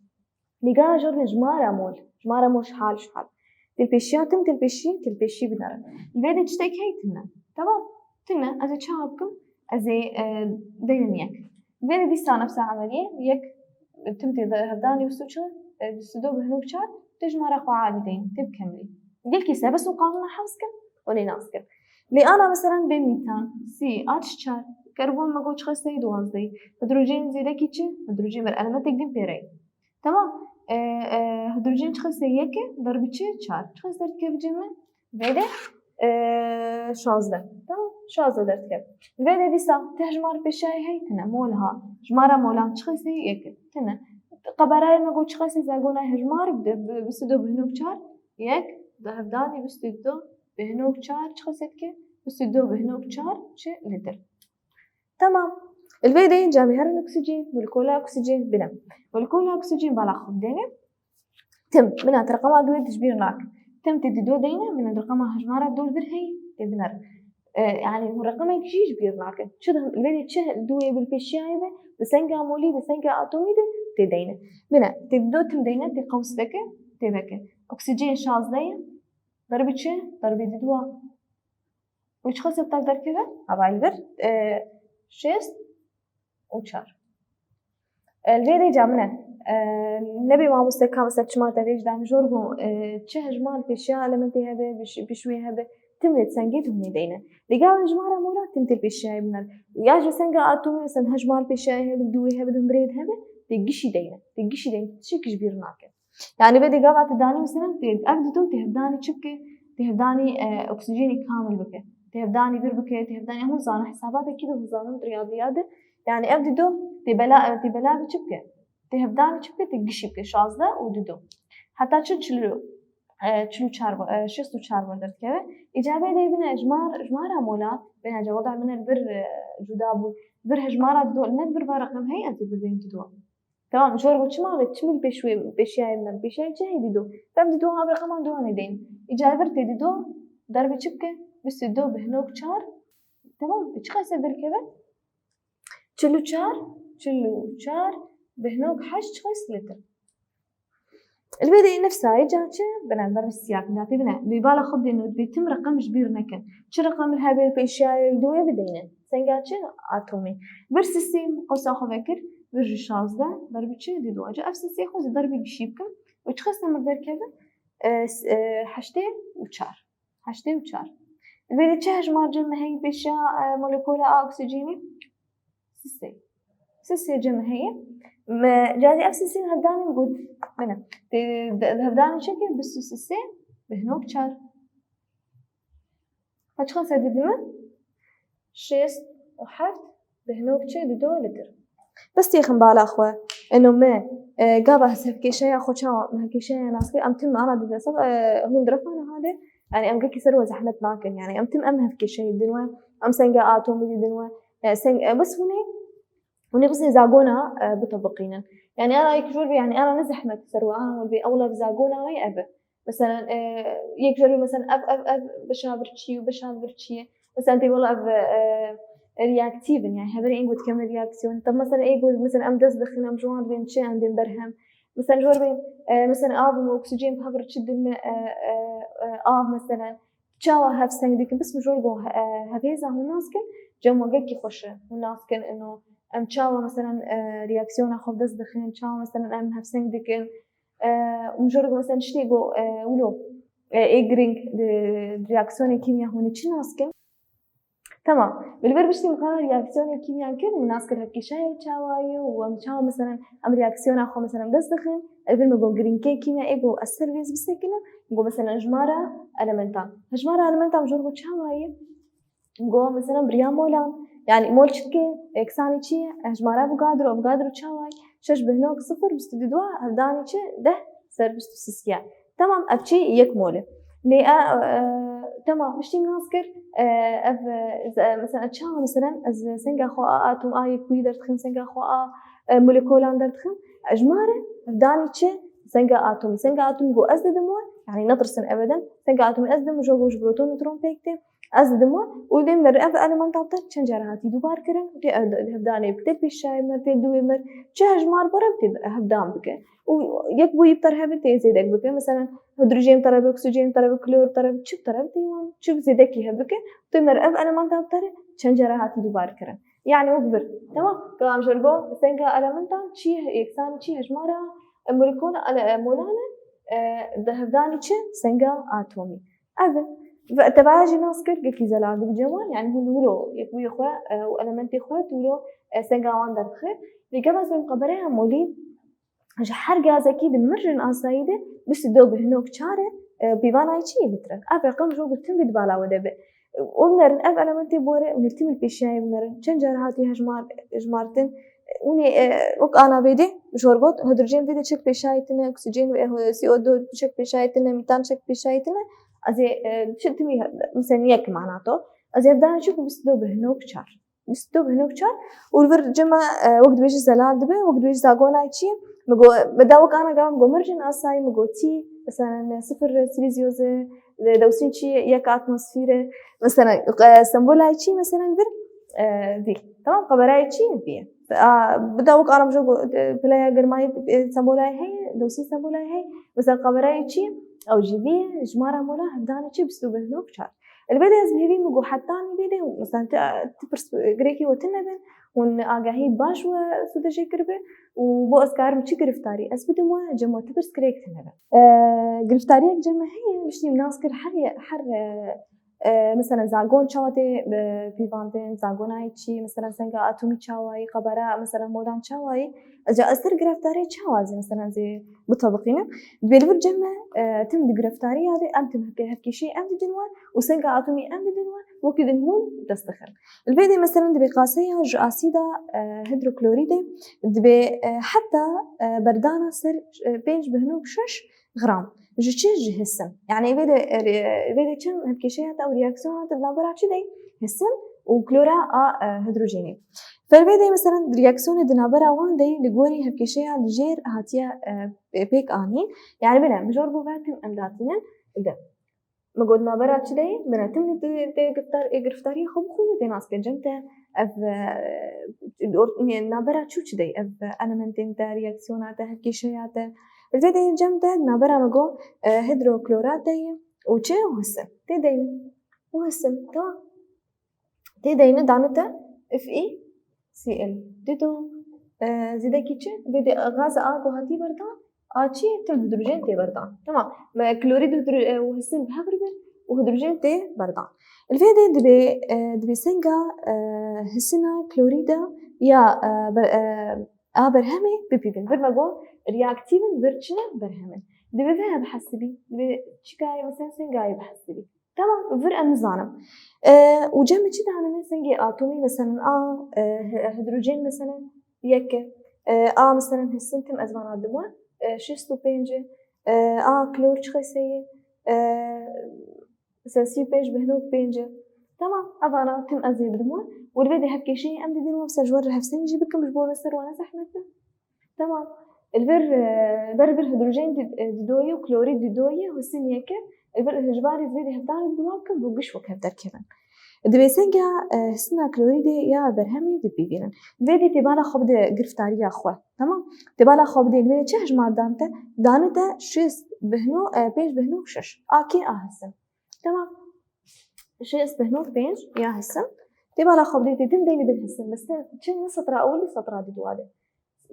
Nîgara jor bin jimara mol. Jimara mol şihal şihal. Til pêşiya tim, til pêşî, til pêşî binere. Li vê de çitek hey tune. Tamam. Tune. Ez ê çawa bikim? Ez ê, e, deynim yek. Li vê de dîsa nefsa emeliye yek, e, tim tê de hevdanî bîst û çar, e, bîst û du bihno çar, tê jimara xwe adî deyin, tê bikemilî. Gelkî se bes û qanûna hewz kin, û lê nas kin. Lê ana meselan bê mîtan, sî, aç çar, karbon me got çiqas hey duwazdeh. Hidrojen zêdekî çi? Hidrojen ber elementek din pêrey. Tamam. E, e, hidrojen çiqas e? Yek e, derbî çi? Çar. Çiqas derdikeve cem min? Vê de, e, şazdeh. Tamam. Şazdeh derdikeve. Vê de dîsa ti hejmar pêşayê hey tine. Mol ha. Jimara molan çiqas e? Yek e. Tine. Qeberayê me got çiqas e? Zagona hejmar bi, bi, bîst û du bihno çar. Yek, di hevdanî bîst û du bihno çar çiqas e dike? Bîst û du bihno çar çi litir. Tamam. Li vê deyê camê herin oksîjen, molekula oksîjen bine. Molekula oksîjen bala xwe bidêne. Tim, bina ti reqema duyê dijbîr nakin. Tim tê di do deyne, bina di reqema hejmara do li vir hey, tê biner. E, yani hûn reqemek jî ji bîr nakin. Çi di, li vê de çi duyê bil pêşiyayê be, di senga molî, di senga atomî de tê deyne. Bina, tê di do tim deyne, tê qews veke, tê veke. Oksîjen şazdeh ye, derbî çi? Derbî di duwa. Û çiqas e bi tak derkeve? Ava li vir, e, şêst û çar. E, li vê de ca min e. E, nebê mamoste ka mesela çima te vê ji dam jor bû, e, çi hejmar pêşiya elementê hebe, biş-, bişwê hebe, tim lê sengê tu hûnê deyne. Lê gava hejmara mora tim tê pêşiyayê biner. Ya ji senga atomî mesela hejmar pêşiyayê hebe, duwê hebe, hundirê hebe, tê gişî deyne. Tê gişî deyne. Tiştekî ji bîr nake. Yani vê de gava te danî mesela tê, ev dido tê hevdanî çi bike? Tê hevdanî, e, oksîjenî kamil bike. Tê hevdanî vir bike, tê hevdanî hûn zanin, hesabatekî de hûn zanin, riyadiyat de. Yani ev dido tê bela, e, tê bela çi bike? Tê hevdanî çi bike? Tê gişî bike. Şazdeh û dido. Heta çi çil û, e, çil û çar, e, şêst û çar wer derdikeve. Îca vê de bine hejmar, hejmara mola, bine cewada bine vir, e, cuda bû. Vir hejmara dido, ne vir va reqem hey, ez ê vir deyim dido. Tamam, jor bû çima ve çimî pêşwê, pêşiyayê min, pêşiyayê çi hey dido? Dem dido ha reqeman duanê deyin. Îca vir tê dido, derbê çi bike? Bîst û du bihno çar. Tamam, çiqas e derkeve? Çil û çar, çil û çar bihno heşt çiqas litir. Li vê de nefsa îca çi? Bine, derbê siyak, îca tê bine. Dê bala xwe bidêne, dê tim reqem ji bîr nekin. Çi reqem li hebe pêşiyayê li duyê bideyne? Senga çi? Atomî. Vir sisê qewsa xwe vekir, vir jî şazdeh, derbî çi? Dê du. Ev sisê xwe zî derbî gişî bikim. Û çiqas e min derkeve? E, s-, e, heştê û çar. Heştê û çar. Li vê de çi hejmar cem me heyî pêşiya, e, molekula a oksîjenî? Sisê. Sisê cem me heye. Me, cazî ev sisê hevdanê got. Bine. Tê, de, de hevdanê çi ke? Bîst û sisê bihno çar. Paçiqan ser didî min? Şêst û heft bihno çi? Dido litir. Bes têxin bala xwe. Eno me, e, gava hevkêşeya xwe çawa, me hevkêşeya nas kir, em tim ana dide sed, e, hûn direfan hade. Yani em gelkî ser we zehmet nakin. Yani em tim em hevkêşeyê didin we, em senga atomî didin we. E, seng, e, bes hûn ê, hûn ê bes zagona, e, bitebiqînin. Yani ana yek jor be, yani ana ne zehmet ser we, ana we bê, ewla zagona we ev e. Mesela, e, yek jor be, mesela ev, ev, ev beşa vir çi ye, beşa vir çi ye. Mesela tê wela ev, e, reaktîv in, yani heverê ên got keme reaksiyon. Tabi mesela ê got, mesela em dest dixin, em ji wan bên çi, em bên berhem. Mesela jor be, e, mesela av û oksîjen bi hev re çi dime, e, e, e, av mesela. Çawa hevseng dikin, bes min jor got, e, hevhêza hûn nas kin, cem we gelkî xweş e. Hûn nas kin, ino, em çawa mesela, e, reaksiyona xwe bi dest dixin, çawa mesela em hevseng dikin. E, û min jor got mesela tiştê got, e, wilo, e, ê giring di reaksiyonê kîmya hûn ê çi nas kin? Tamam. Min li vir piştî min qala reaksiyonê kîmya kir, min nas kir hevkêşayê çawa ye û em çawa, meselen, em reaksiyona xwe, meselen, dest dixin. Li vir min got girîngkê kîmya ê got ez ser vê ez bisekinin. Min got, meselen, hejmara elementan. Hejmara elementan ji got çawa ye? Min got, meselen, bi riya molan. Yani mol çi dike? Yeksanî çi ye? Hejmara Avogadro, Avogadro çawa ye? Şeş bi hinok sifir, bîst û du dua, hevdanî çi? Deh ser bîst û sê ye. Tamam, ev çi? Yek mol e. Lê e, e, tamam, piştî min nas kir, e, ev, e, z-, e, mesela çawa, mesela ez senga xwe a atom a yekbûyî derdixim, senga xwe a, e, molekolan derdixim. Hejmara hevdanî çi? Senga atomî. Senga atomî got ez didim we, yani netirsin ebeden. Senga atomî ez didim, ji got ji proton, neutron pêk tê. Ez didim we û lê min ev elementa bi te çend cara hatî dubar kirin. Tê ev, hevdanê bi te pêşayê mir, tê duê mir. Çi hejmar bare tê hevdan bike. Û yekbûyî bi te re hebe tê zêdek bike. Mesela hidrojên bi te re be, oksîjen bi te re be, klor bi te re be, çi bi te re be tê wan çi zêdekî hebe bike. Tê mir ev elementa bi te re çend cara hatî dubar kirin. Yani wek vir. Tamam. Ka em ji ber go senga elementan çi yeksanî çi hejmara, e, molekol ele, e, molan e, e, di hevdanî çi? Senga atomî. Ev e. Ve tevaya jî nas kir, gelkî zelal dibe cem wan. Yani hûn wilo yekbûyê xwe, e, û elementê xwe tu wilo, e, senga wan derdixe. Lê gava ez bêm qebereya molî ji her gazekî di mirjên asayî de bîst û du bi hinok çar e, e, pîvanayê çi yê litre. Ev reqem ji got tim vê di bala we de be. Û nerin ev elementê bore û nirtî min pêşiyayê binerin. Çend car hatî hejmar, hejmartin. Ûnê, e, wek ana vê de, ji hor got, hidrojen vê de çek pêşayê tine, oksîjen ve, e, C O du çek pêşayê tine, mîtan çek pêşayê tine. Ez ê, e, çi timî, mesela yek mana to. Ez ê hevdana çi ku bîst û du bi hinok çar. Bîst û du bi hinok çar. Û li vir cem e, wek dibêje zelal dibe, wek dibêje zagonayê çi ye? Min got, me da wek ana gava min got mirjên asayî, min got tî, mesela sifir silîzyoz e, dewsîn çi ye? Yek atmosfîr e. Mesela, e, sembolayê çi ye? Mesela vir, e, vî. Tamam, qeberayê çi ye? Vî ye. A, bi da wek ana min got, e, pileya germayê, e, sembolayê heye, dewsîn sembolayê heye. Mesela qeberayê çi ye? Ew jî vî ye, hejmara mola hevdanê çi? Bîst û du bi hinok çar. Li vê de ez bi hêvî min got hetanî vê de, mesela, ti, ti pirs, girêkî we tune bin, hûn agahî baş we sûde jê kiribe û bo ez karim çi giriftarî ez bidim we, cem we ti pirs girêk tune bin. E, giriftariyek cem me heye, piştî min nas kir her ye-, her, e, e, mesela zagon çawa tê, e, pîvandin, zagonayê çi, mesela senga atomî çawa ye, qebera, mesela molan çawa ye, ez ca ez ser giriftariyê çawa zî, mesela zî bitebiqînim. Dibê li vir cem me, e, tim di gireftariya de, em tim hevke-, hevkêşiyê em didin we û senga atomî em didin we, wekî din hûn dest dixin. Li vê de, meselen, dibê qaseya ji asîda, e, hidroklorîdê dibê, e, heta, e, berdana ser, e, pênc bi hinok şeş gram. Ji çi? Ji hisin. Yani vê de, e, vê de çend hevkêşeya te û reaksiyona te di navbera çi dey? Hisin û klora a, e, hidrojenê. Fer vê de, meselen, reaksiyonê di navbera wan de li gorî hevkêşeya li jêr hatiye, e, pê-, pêk anîn. Yani bile, mijor bû ve tim em datînin di. Me got navbera çi de ye? Bile tim li tu tê giriftar-, ê giriftariyê xwe bixwîne tê nas kirin cem te ev, e, or-, nê, navbera çi û çi de ye? Ev, e, elementên te, reaksiyona te, hevkêşeya te. Li vê de ye cem te navbera me got, e, hidroklora te ye û çi? Û hisin. Tê de ye. Û hisin. Tamam. Tê deyne dane te F E C L. Dê do, e, zêdekî çi? Vê de gaza a ku hatî berdan, a çi? Tim hidrojen tê berdan. Tamam. Me klorîd hidro-, e, û hisin bi hev re bin û hidrojen tê berdan. Li vê de dibê, e, dibê senga, e, hisina klorîda ya, e, ber-, e, a berhemê bipîvin. Vir me got reaktîvin, vir çi ne? Berhemin. Dibê ve bihesibî. Dibê çi gayê, mesela sengayê bihesibî. Tamam, vir em nizanim. E, û cem me çi danime? Sengê atomî, meselen, a, e, hi-, hidrojen, meselen, yek e. E, a, meselen, hisin tim ez vana diwan, e, şêst û pênc e. E, a, klor çi qeseyê? E, mesela, sî û pênc bi hinok pênc e. Tamam, evana tim ez ê bidim wan. Û li vê de hevkêşeyê em didin wan, mesela, ji wan re hevseng jî bikim, ji bo ser wana zehmet be. Tamam. Li vir, e, ber vir hidrojen di-, e, didoyê û klorîd didoyê, hisin yek e. Li vir hijbarê divê di hevdan diwan bikin, bo giş wek hev derkevin. Divê senga, e, hisina klorîdê ya berhemê bipîvînin. Divê dê têbala xwe bide gireftariya xwe. Tamam. Têbala xwe bide, li vê çi hejmar dan te? Dane te şêst bi hinok, e, pênc bi hinok şeş. A kê a hisin. Tamam. Şêst bi hinok pênc ya hisin. Têbala xwe bide tê din deyni bin hisin. Bes ne, çi ne setra ewil û setra diduwa de.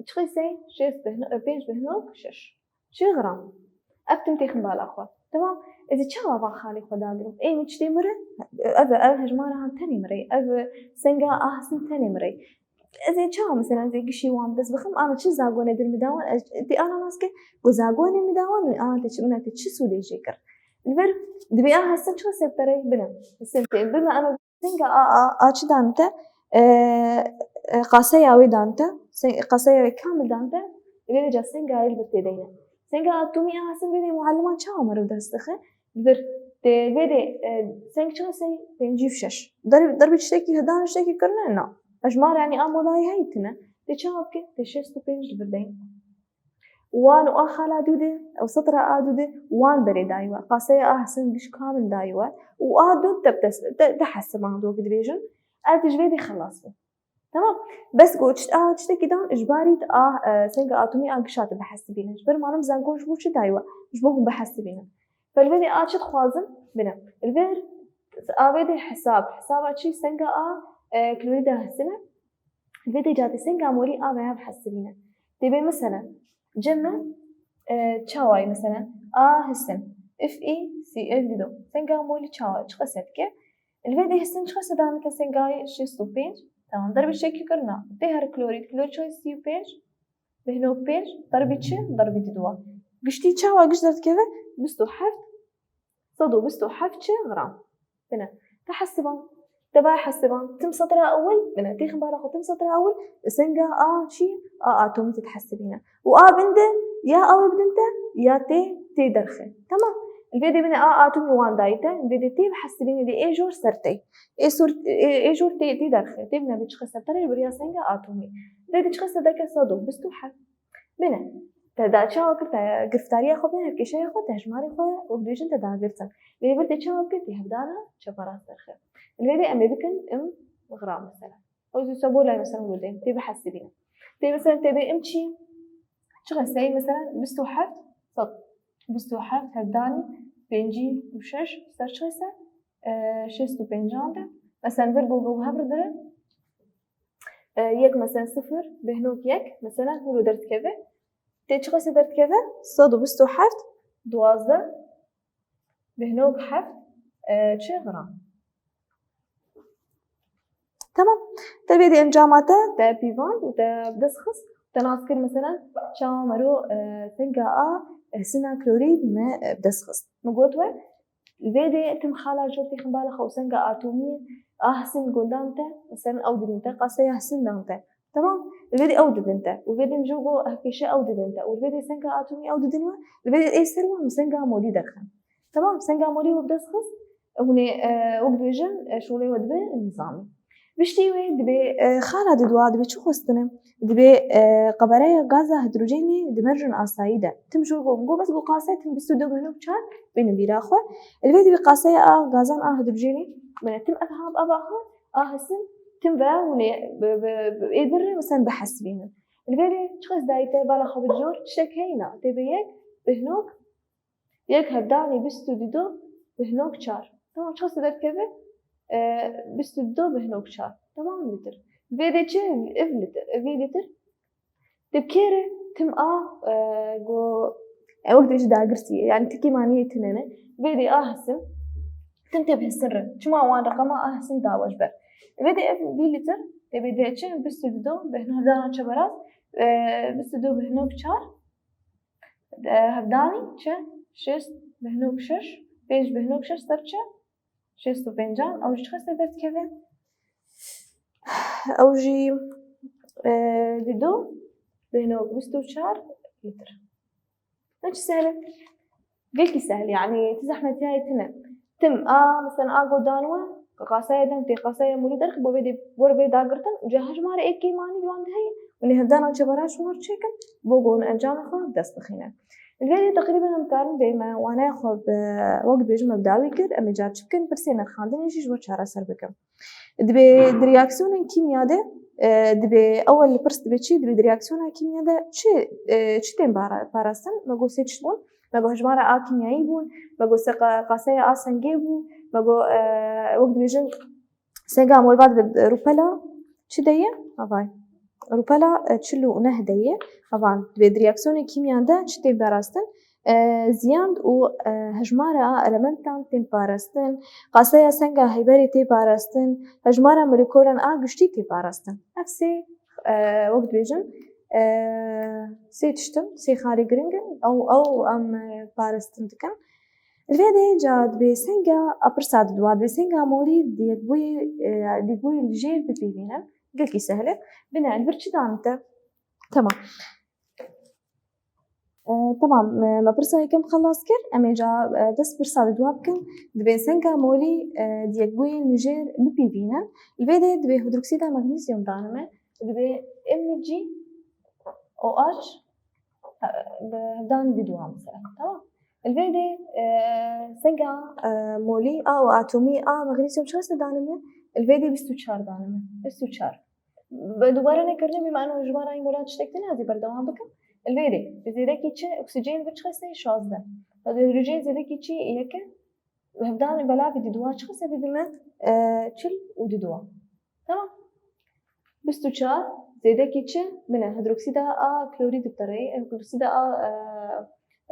Çi qîsey? Şêst bi hinok, e, pênc bi hinok şeş. Çi gram? Ev tim têxin bala xwe. Temam. Ez ê çawa van xalê xwe dagirim? Ê min çi tê mire? Ev, ev hejmara han tenê mire. Ev senga a histin tenê mire. Ez ê çawa mesela ez ê gişî wan dest bixim? Ana çi zagone dir mi dawan? Ez tê ana nas ke ku zagone mi dawan û ana te çi, mina te çi sûdê jê kir? Li vir dibê a histin çi sebterey bine? Histin tê bime ana senga a, a, a çi dan te? E, e, qaseya wê dan te. Sen, qaseya wê kamil dan te. Vê ca senga wê li vir tê deyne. Senga atomî a histin vê mualliman çawa meriv dest dixe? Li vir tê vê de, e, seng çawa seng pêncî û şeş. Derb-, derbî tiştekî hidan tiştekî kirine? Na. Hejmar yani a molayî heyî tine. Tê çawa bike? Tê şêst û pênc li vir deyin. Wan û a xala dû de, ew setra a dû de, wan berê dayî we. Qaseya a histin giş kamil dayî we. Û a dû te bi dest, te, te hesiban dok dibêjin. Ev tê ji vê de xelas bû. Tamam. Bes ku tişt-, a, tiştekî dan, ji barî a, e, senga atomî a gişa te bihesibîne. Ji ber manim zangon ji bo çi dayî we? Ji bo hûn bihesibîne. Li vê de a çi dixwazin? Bine. Li vê a vê de hesab. Hesaba çi? Senga a, e, klorîda histin e. Li vê de ca te senga molî a veya bihesibîne. Tê bê mesela, cem me, e, çawayî mesela, a histin. F E C L dido. Senga molî çawa? Çiqas dike? Li vê de histin çiqas dame te sengayê şêst û pênc. Tamam, derbî çekî kirina. Tê her klorîd, klorîd çiqas sî û pênc. Bêhno pênc, derbî çi? Derbî diduwa. Giştî çawa giş derdikeve? Bîst û heft, sed û bîst û heft çi? Gram. Bine. Te hesiban. Te vay hesiban. Tim setra ewil, bine. Tê ximbara xwe tim setra ewil, senga a çi? A atomî te dihesibîne. Û a bin de ya ew ê bidin te, ya tê, tê derxe. Tamam. Li vê de bine a atomî wan dayî te, li vê de tê bihesibîne de ê jor ser tê. Ê sor, ê, ê jor tê, tê derxe. Tê bine bi çiqas ser tê re biriya senga atomî. Vê de çiqas deke sed û bîst û heft. Bine. Te da çawa kir, te giftariya xwe bine, kêşeya xwe, te hejmarê xwe û dibêjin te dagirtin. Lê vir te çawa kir, te hevdana çeparast derxe. Li vê de em ê bikin im gram mesela. Ew zî se bo lay mesela wilo deyim. Tê bihesibîne. Tê mesela tê bê im çi? Çi qesey mesela bîst û heft, sed, bîst û heft hevdanî pêncî û şeş ser çi qese? E, şêst û pêncan de. Mesela vir go go hev re dire. E, yek mesela sifir, bêhnok yek, mesela hûn derdikeve. Tê çi qese derdikeve? Sed û bîst û heft, duwazdeh, bêhnok heft, e, çi gram. Tamam. Te vê de encama te, te pîvand û te bi dest xist, te nas kir mesela çawa mero, e, senga a, e, sina klorîd me, e, bi dest xist. Min got we, li vê de tim xala jor têxin bala xwe û senga atomî a hisin gundan te, mesela ew didin te, qaseya hisin dan te. Tamam? Li vê de ew didin te. Û vê de mijûl go hevkêşe ew didin te. Û li vê de senga atomî ew didin we. Li vê de ê ser we û senga molî derxin. Tamam? Senga molî we bi dest xist. Hûn ê, e, wek dibêjin, e, şûlê we dibe nizamî. Piştî wê dibê, e, xala didwa dibê çi xwestine? Dibê, e, qebereya gaza hidrojênê di mercên asayî de. Tim jû go, go bes go qase tim bîst û du bêhnok çar bênin bîra xwe. Li vê dibê qaseya a gazan a hidrojênê, bine tim ev hab ava xwe, a hisin tim ve hûn ê bi, bi, bi, ê dir re, mesela bihesibînin. Li vê de çiqas dayî te bala xwe bi jor, tiştek heyna, tê bi yek, bêhnok, yek hevdanî bîst û du bêhnok çar. Tamam, çiqas derdikeve? E, bîst û du bêhnok çar. Tamam, lîtir. Vê de çi? Ev lîtir. Ev lîtir. Te bi kê re tim a, e, go, e, wek dibêjî dagirtî ye. Yani tikê maniyê tine ne. Vê de a hisin. Tim tê bi hisin re. Çima wan reqema a hisin dawa ji ber. Vê de ev vî lîtir. Tê bê de çi? Bîst û du bêhnok hevdana çeberaz. E, bîst û du bêhnok çar. E, hevdanî çi? Şêst bêhnok şeş. Pênc bêhnok şeş ser çi? Şêst û pêncan, ew jî çiqas derdikeve? Ew jî, e, dido, bêhnok bîst û çar lîtir. Ne çi sehl e? Gelkî sehl, yani, ti zehmetiyayê tine. Tim, a, mesela, a godan we, qasaya dem tê, qasaya molî derxî, bo vê dê, bo vê dagirtin, ca hejmare êkê manî di wan de heye, û nê hevdana çeberaz ji wan çêkin, bo go hûn encamê xwe dest bixîne. Li vê dê teqrîben em karin bê me wanaya xwe bi, wek dibêjin me bi dawî kir, em ê car çi bikin, pirsê nirxandinê jî ji we çareser bikin. Dibê di reaksiyonên kîmya de, e, dibê ewel li pirs dibê çi? Dibê di reaksiyona kîmya de çi, e, çi tên para-, parastin? Me got sê çi bûn? Me got hejmara a kîmyayî bûn, me got se qa-, qaseya a sengê bû, me got, e, wek dibêjin senga molbat bi rûpela çi de ye? Havay. Rûpela, e, çil û neh de ye. Havan, dibê di reaksiyonê kîmya de çi tên parastin? e, ziyand û, e, hejmara a elementan tên parastin, qaseya senga heyberê tê parastin, hejmara molekûlan a giştî tê parastin. Ev sê, e, wek dibêjin, e, sê tiştin, sê xalê giring in, ew, ew em, e, parastin dikin. Li vê de ca dibê senga a pirsa didwa, dibê senga molî di yekbûyê, e, di yekbûyê li jêr bipîvînin. Gelkî sehl e. Bine, li vir çi danite? Tamam. E, tamam, e, me pirsa yekem xelas kir. Em ê ca, e, dest pirsa didwa bikin. Dibê senga molî, e, di yekbûyê li jêr bipîvînin. Li vê de dibê hidroksîda magnezîum danime. Dibê M G O H, e, bi hevdan didwa mesela. Tamam. Li vê de, e, senga, e, molî a û atomî a magnezîum çi xese danime? Li vê de bîst û çar danime. Bîst û çar. Bi dubare nekirine bî me eno hejmara molan tiştek tune ez ê berdewam bikim. Li vê de, bi zêdekî çi oksîjen bi çi xese? Şazdeh. Hidrojen zêdekî çi yek e? Hevdan belavî didwa çi xese didime? E, çil û didwa. Tamam. Bîst û çar zêdekî çi? Bine, hidroksîda a klorîd bi tereyê, hidroksîda a, e,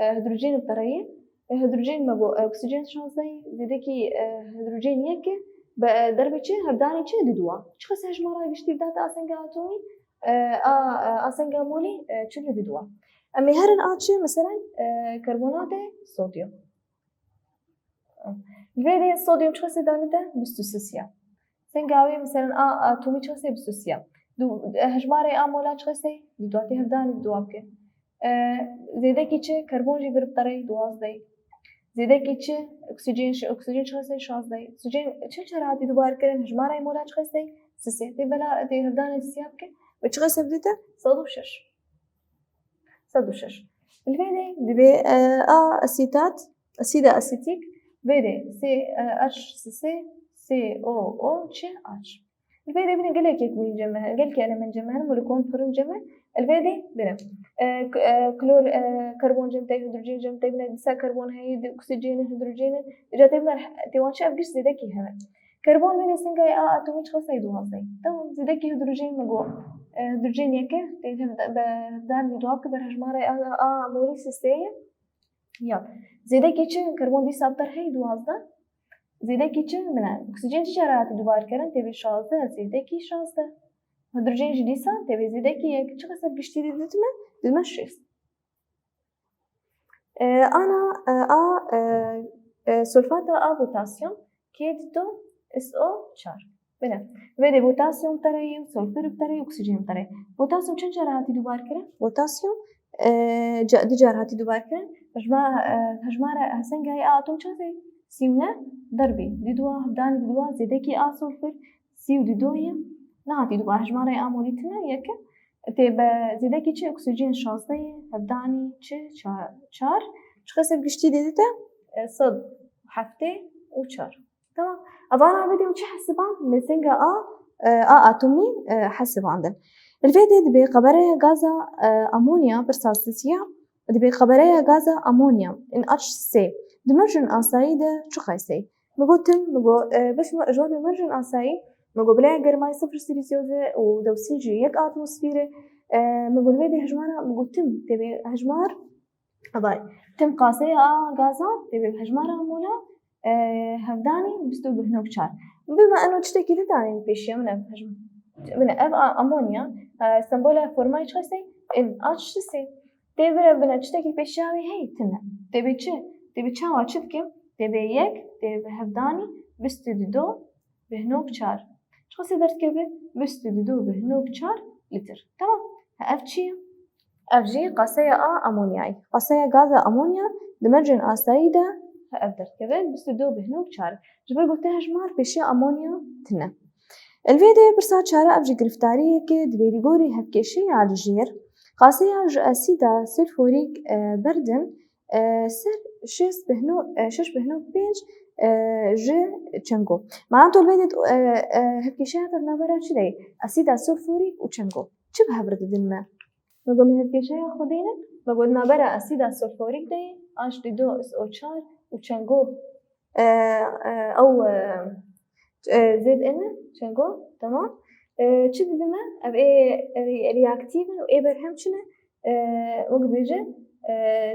e, hidrojen bi tereyê. E, hidrojen me got, e, oksîjen şazdeh, zêdekî, e, hidrojen yek e, be, e, derbê çi? Hevdanê çi? Didwa. Çi xese hejmara giştî didate a senga atomî? E, a, e, a senga molî, e, çil û didwa. Em ê herin a çi? Meselen, e, karbonatê sodyum. Li vê de sodyum çi xese danite? Bîst û sê ya. Senga wê, meselen, a atomî çi xese? Bîst û sê ya. Du, e, hejmarê a mola çi xese? Didwa, tê hevdanê didwa bike. E, zêdekî çi? Karbon jî vir bi tereyê, duwazdeh. Zêdekî çi? Oksîjen, şi-, oksîjen çi xese? Şazdeh. Oksîjen çil çar hatî dubar kirin, hejmarê mola çi xese? Sisê. Tê bela, tê hevdanê sisê ya bike. Ve çi xese bidite? Sed û şeş. Sed û şeş. Li vê de dibê, e, a asîtat, asîda asîtîk, vê de sê, e, H sisê, sê O O çi H. Li vê de bine gelek yekbûyî cem me hene, gelek element cem me hene, molekûl pirin cem me. Li vê de bine, e, k-, e, klor, e, karbon cem te, hidrojen cem te, bine dîsa karbon heye, di oksîjen, hidrojen, îca te bine, tê wan çi ev giş zêdekî hene. Karbon vê de senga a atomî çi xese? Duwazdeh. Tamam, zêdekî hidrojen me got, e, hidrojen yek e, tê hevda-, be-, hevdan didwa bike, ber hejmara a, a molî sisê ye. Ya. Zêdekî çi? Karbon dîsa bi tereyê duwazdeh. Zêdekî çi? Bine, oksîjen çi cara hatî dubar kirin? Tê vê şazdeh, zêdekî şazdeh. Hidrojen jî dîsa, tê vê zêdekî yek. Çi xese bi giştî diditime? Didime şêst. E, ana, e, a, e, e, sulfata a potasyum, kê dito? S O çar. Bine. Vê de potasyum tereyê, sulfur tereyê, oksîjen tereyê. Potasyum çend cara hatî dubar kirin? Potasyum, e, ca-, du car hatî dubar kirin. Hejma-, e, hejmara hesengayê a atom çend e? Sî û neh derbê didwa, hevdanî didwa, zêdekî a sulfur, sî û dido ye. Nehatî dubar, hejmarê a molî tune yek e. Tê be zêdekî çi? Oksîjen şazdeh ye, hevdanî çi? Çar, çar. Çi xese bi giştî didite? E, sed heftê û çar. Tamam. Ev ana vê de çi hesiband? Mesenga a, e, a atomî, e, hesibandin. Li vê de dibê qebereya gaza, e, amonya pirsa sisiya, dibê qebereya gaza amonya, in H sê, di mercên asayî de çi xesey? Min got tim, min got, e, beş me-, ji wan mercên asayî, min got bilaya germayî sifir Celsius e û dewsîn jî yek atmosfîr e. E, min got li vê de hejmara, min got tim, tê vê hejmar, evay, tim qaseya a gazan, tê vê hejmara mola, e, hevdanî bîst û bih nokta çar. Bi me eno tiştekî didanîn pêşiya min ev hejm-, min ev a-, amonya, e, sembola formayê çi xesey? In H sisê. Tê vir ev bine tiştekî pêşiya wî heye? Tune. Tê vê çi? Tê vê çawa çi dikim? Tê vê yek, tê vê hevdanî, bîst û dido, bih nokta çar. Çi xesê derdikeve? Bîst û dido bih nokta çar lîtir. Tamam. Ha, ev çi ye? Ev jî qaseya a amonyayê. Qaseya gaza amonya di mercên asayî de, ha, ev derdikeve bîst û du bih nokta çar. Ji ber ku ti hejmar pêşiya amonya tune. Li vê de pirsa çare ev jî giriftariyeke dibê li gorî hevkêşeya li jêr. Qaseya ji asîda sulforîk, e, berdin, e, ser şêst bih no-, e, şeş bih nokta pênc, e, ji çengo. Mana tu li vê de, e, e, hevkêşeya te di navbera çi de ye? Asîda sulforîk û çengo. Çi bi hev re didin me? Me got, me hevkêşeya xwe dêne. Me got, navbera asîda sulforîk de ye, H D S O çar û çengo. E, e, ew, e, e, zêd ene, çengo, tamam. E, çi didin me? Ev ê, ê reaktîv in û ê berhem çi ne? E, wek dibêje, E,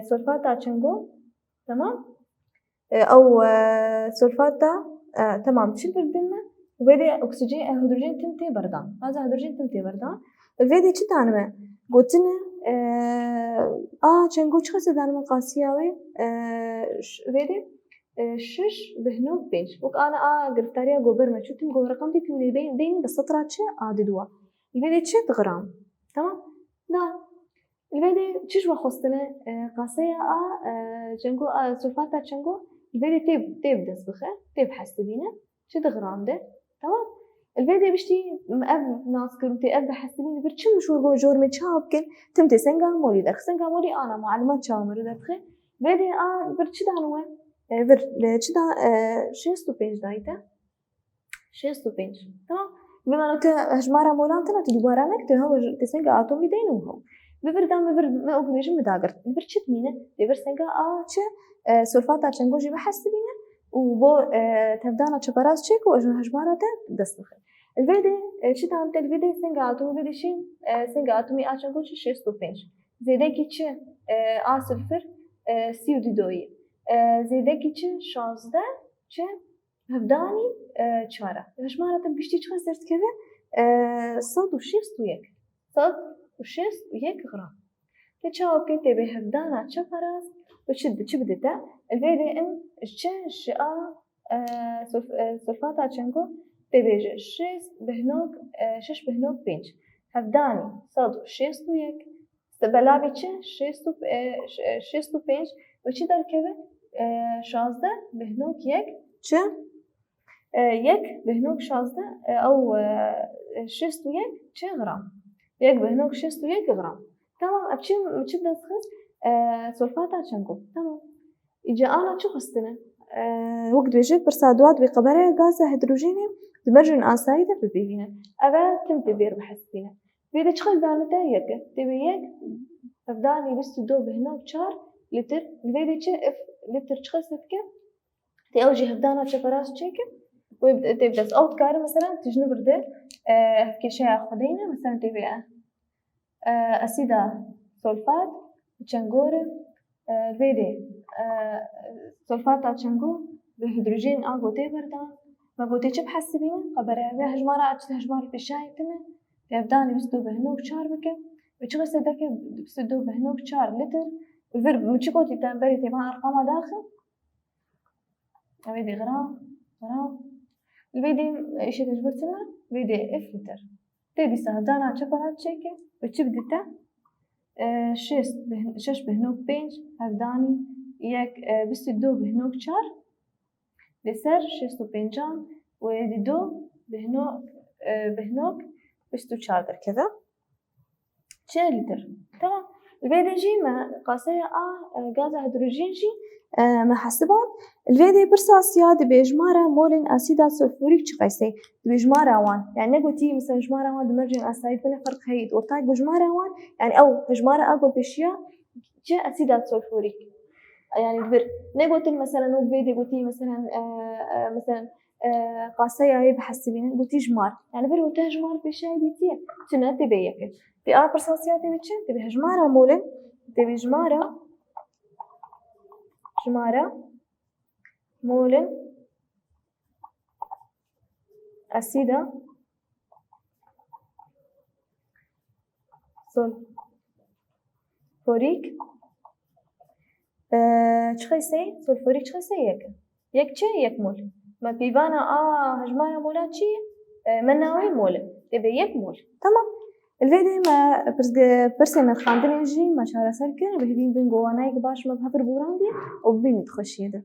solfata çengo, temam. E, ew, e, solfata, e, temam, çi li vir didin me? Vê de oksîjen, e, hidrojen tim tê berdan. Gaza hidrojen tim tê berdan. Vê de çi dan me? Gotine, e, a çengo çi xese dan me qasiya wê? E, ş-, vê de, e, şeş bihnok pênc. Wek ana a giriftariya gober me çû tim go reqem dî tim lê bê-, deynin bi setra çi a diduwa. Vê de çi? Di gram. Tamam. Da. Li vê de çi ji we xwestine, e, qaseya a, e, çengo, a, solfata çengo, li vê de tê, tê bi dest bixe, tê bihesibîne, çi di gram de. Tamam. Li vê de biştî ev naskirin tê, ev bihesibîne, vir çi min şor go jor me çawa bikin, tim tê senga molî derxe. Senga molî ana muallimat çawa me re derdixe. Vê de a vir çi dan we? E, vir, e, çi dan, e, şêst û pênc dayî te. Şêst û pênc. Tamam. Bi mano te hejmara molan tine, tu dubara nek, tu hew te senga atomî deyne û hew. Bi vir da, bi vir me ok bêjim, bi dagirt. Bi vir çi dimîne? Bi vir senga a çi, e, solfata çengo jî bihesibîne û bo, e, tevdana çeperast çêke û ez hejmara te dest bixin. Li vê de, e, çi dan te li vê de senga atomî vê de şî, e, senga atomî a çengo çi şêst û pênc. Zêdekî çi, e, a sulfur, e, sî û du doyî. E, zêdekî çi şazdeh çi Hevdanî, e, çar e. Hejmara te giştî çiqas derdikeve? E, sed û şêst û yek. Sed û şêst û yek gram. Te çawa bike, tê bê hevdana çeperast û çi di-, çi bidite? Li vê de em çi ji a, e, sulf-, e, sulfata çengo tê bêje şêst bihnok, e, şeş bihnok pênc. Hevdanî sed û şêst û yek. Belavê çi? Şêst û, e, ş-, e, şêst û pênc û çi derkeve? E, şazdeh bihnok yek. Çi? E, yek bihnok şazdeh, e, ew, e, şêst û yek çi gram? Yek bihnok şêst û yek gram. Tamam, ev çi, çi dest xist? E, solfata çengo. Tamam. Îca ana çi xwestine? E, wek dibêje, pirsa dua dibê qebereya gaza hidrojenê di mercên asayî de bipêvîne. Ev e tim tê bêr bihesibîne. Vê de çiqas dane te? Yek e. Tê bê yek hevdanî bîst û du bihnok çar lîtir. Li vê de çi? Ev lîtir çiqas dike? Tê ew jî hevdana çeperast çêke. Wê bi-, tê bi dest. Ew dikare, mesela, tu ji nû vir de, e, hevkêşeya xwe deyne, mesela, tê bê, e, e, asîda solfat, çengor e, vê de, e, solfata çengo bi hidrojen a gotê berdan. Me gotê çi bihesibîne? Qebereya vê hejmara, çi hejmar pêşayê tune, hevdanî bîst û du bihnok çar bike. Û çiqas dike? Bîst û du bihnok çar lîtir. Vir, min çi gotî te berê tê van erqama daxin? Ev ê dê gram, gram. Li vê dê, e, îşê te ji vir tune, vê dê ev lîtir. Tê dîsa hevdana çeperat çêke û çi bidite? E, şêst bih-, şeş bihnok pênc, hevdanî yek, e, bîst û du bihnok çar. Li ser şêst û pêncan û êdî du bihnok, e, bihnok bîst û çar derkeve. Çi lîtir. Tamam. Li vê de jî me qaseya a, e, gaza hidrojîn jî, e, me hesiband. Li vê de pirsa siya dibê hejmara molên asîda sulfurîk çi qeysê? Dibê hejmara wan. Yani ne gotî, mesela, hejmara wan di mercên asayî de ne ferq heyî. Ortak bi hejmara wan, yani ew hejmara a ku pêşiya çi asîda sulfurîk. Yani vir. Ne gotin, mesela, no vê de gotî, mesela, e, e, mesela, e, qaseya wê bihesibînin, gotî hejmar. Yani vir gote hejmar pêşiya dîtiye. Tune tê bê yek e. Tê a pirsa siya tê bê çi? Tê bê hejmara molin, tê bê hejmara, hejmara molin asîda sulfurîk, e, çi qeysê? Sulfurîk çi qeysê? Yek. Yek çi? Yek mol. Me pîvana a hejmara mola çi ye? E, me navê mol e. Tê bê yek mol. Tamam. Li vê de me pirs-, pirsê nirxandinê jî me çareser kir. Bi hêvî bin ku wanayek baş me bi hev re borandî û bibînin di xweşiyê de.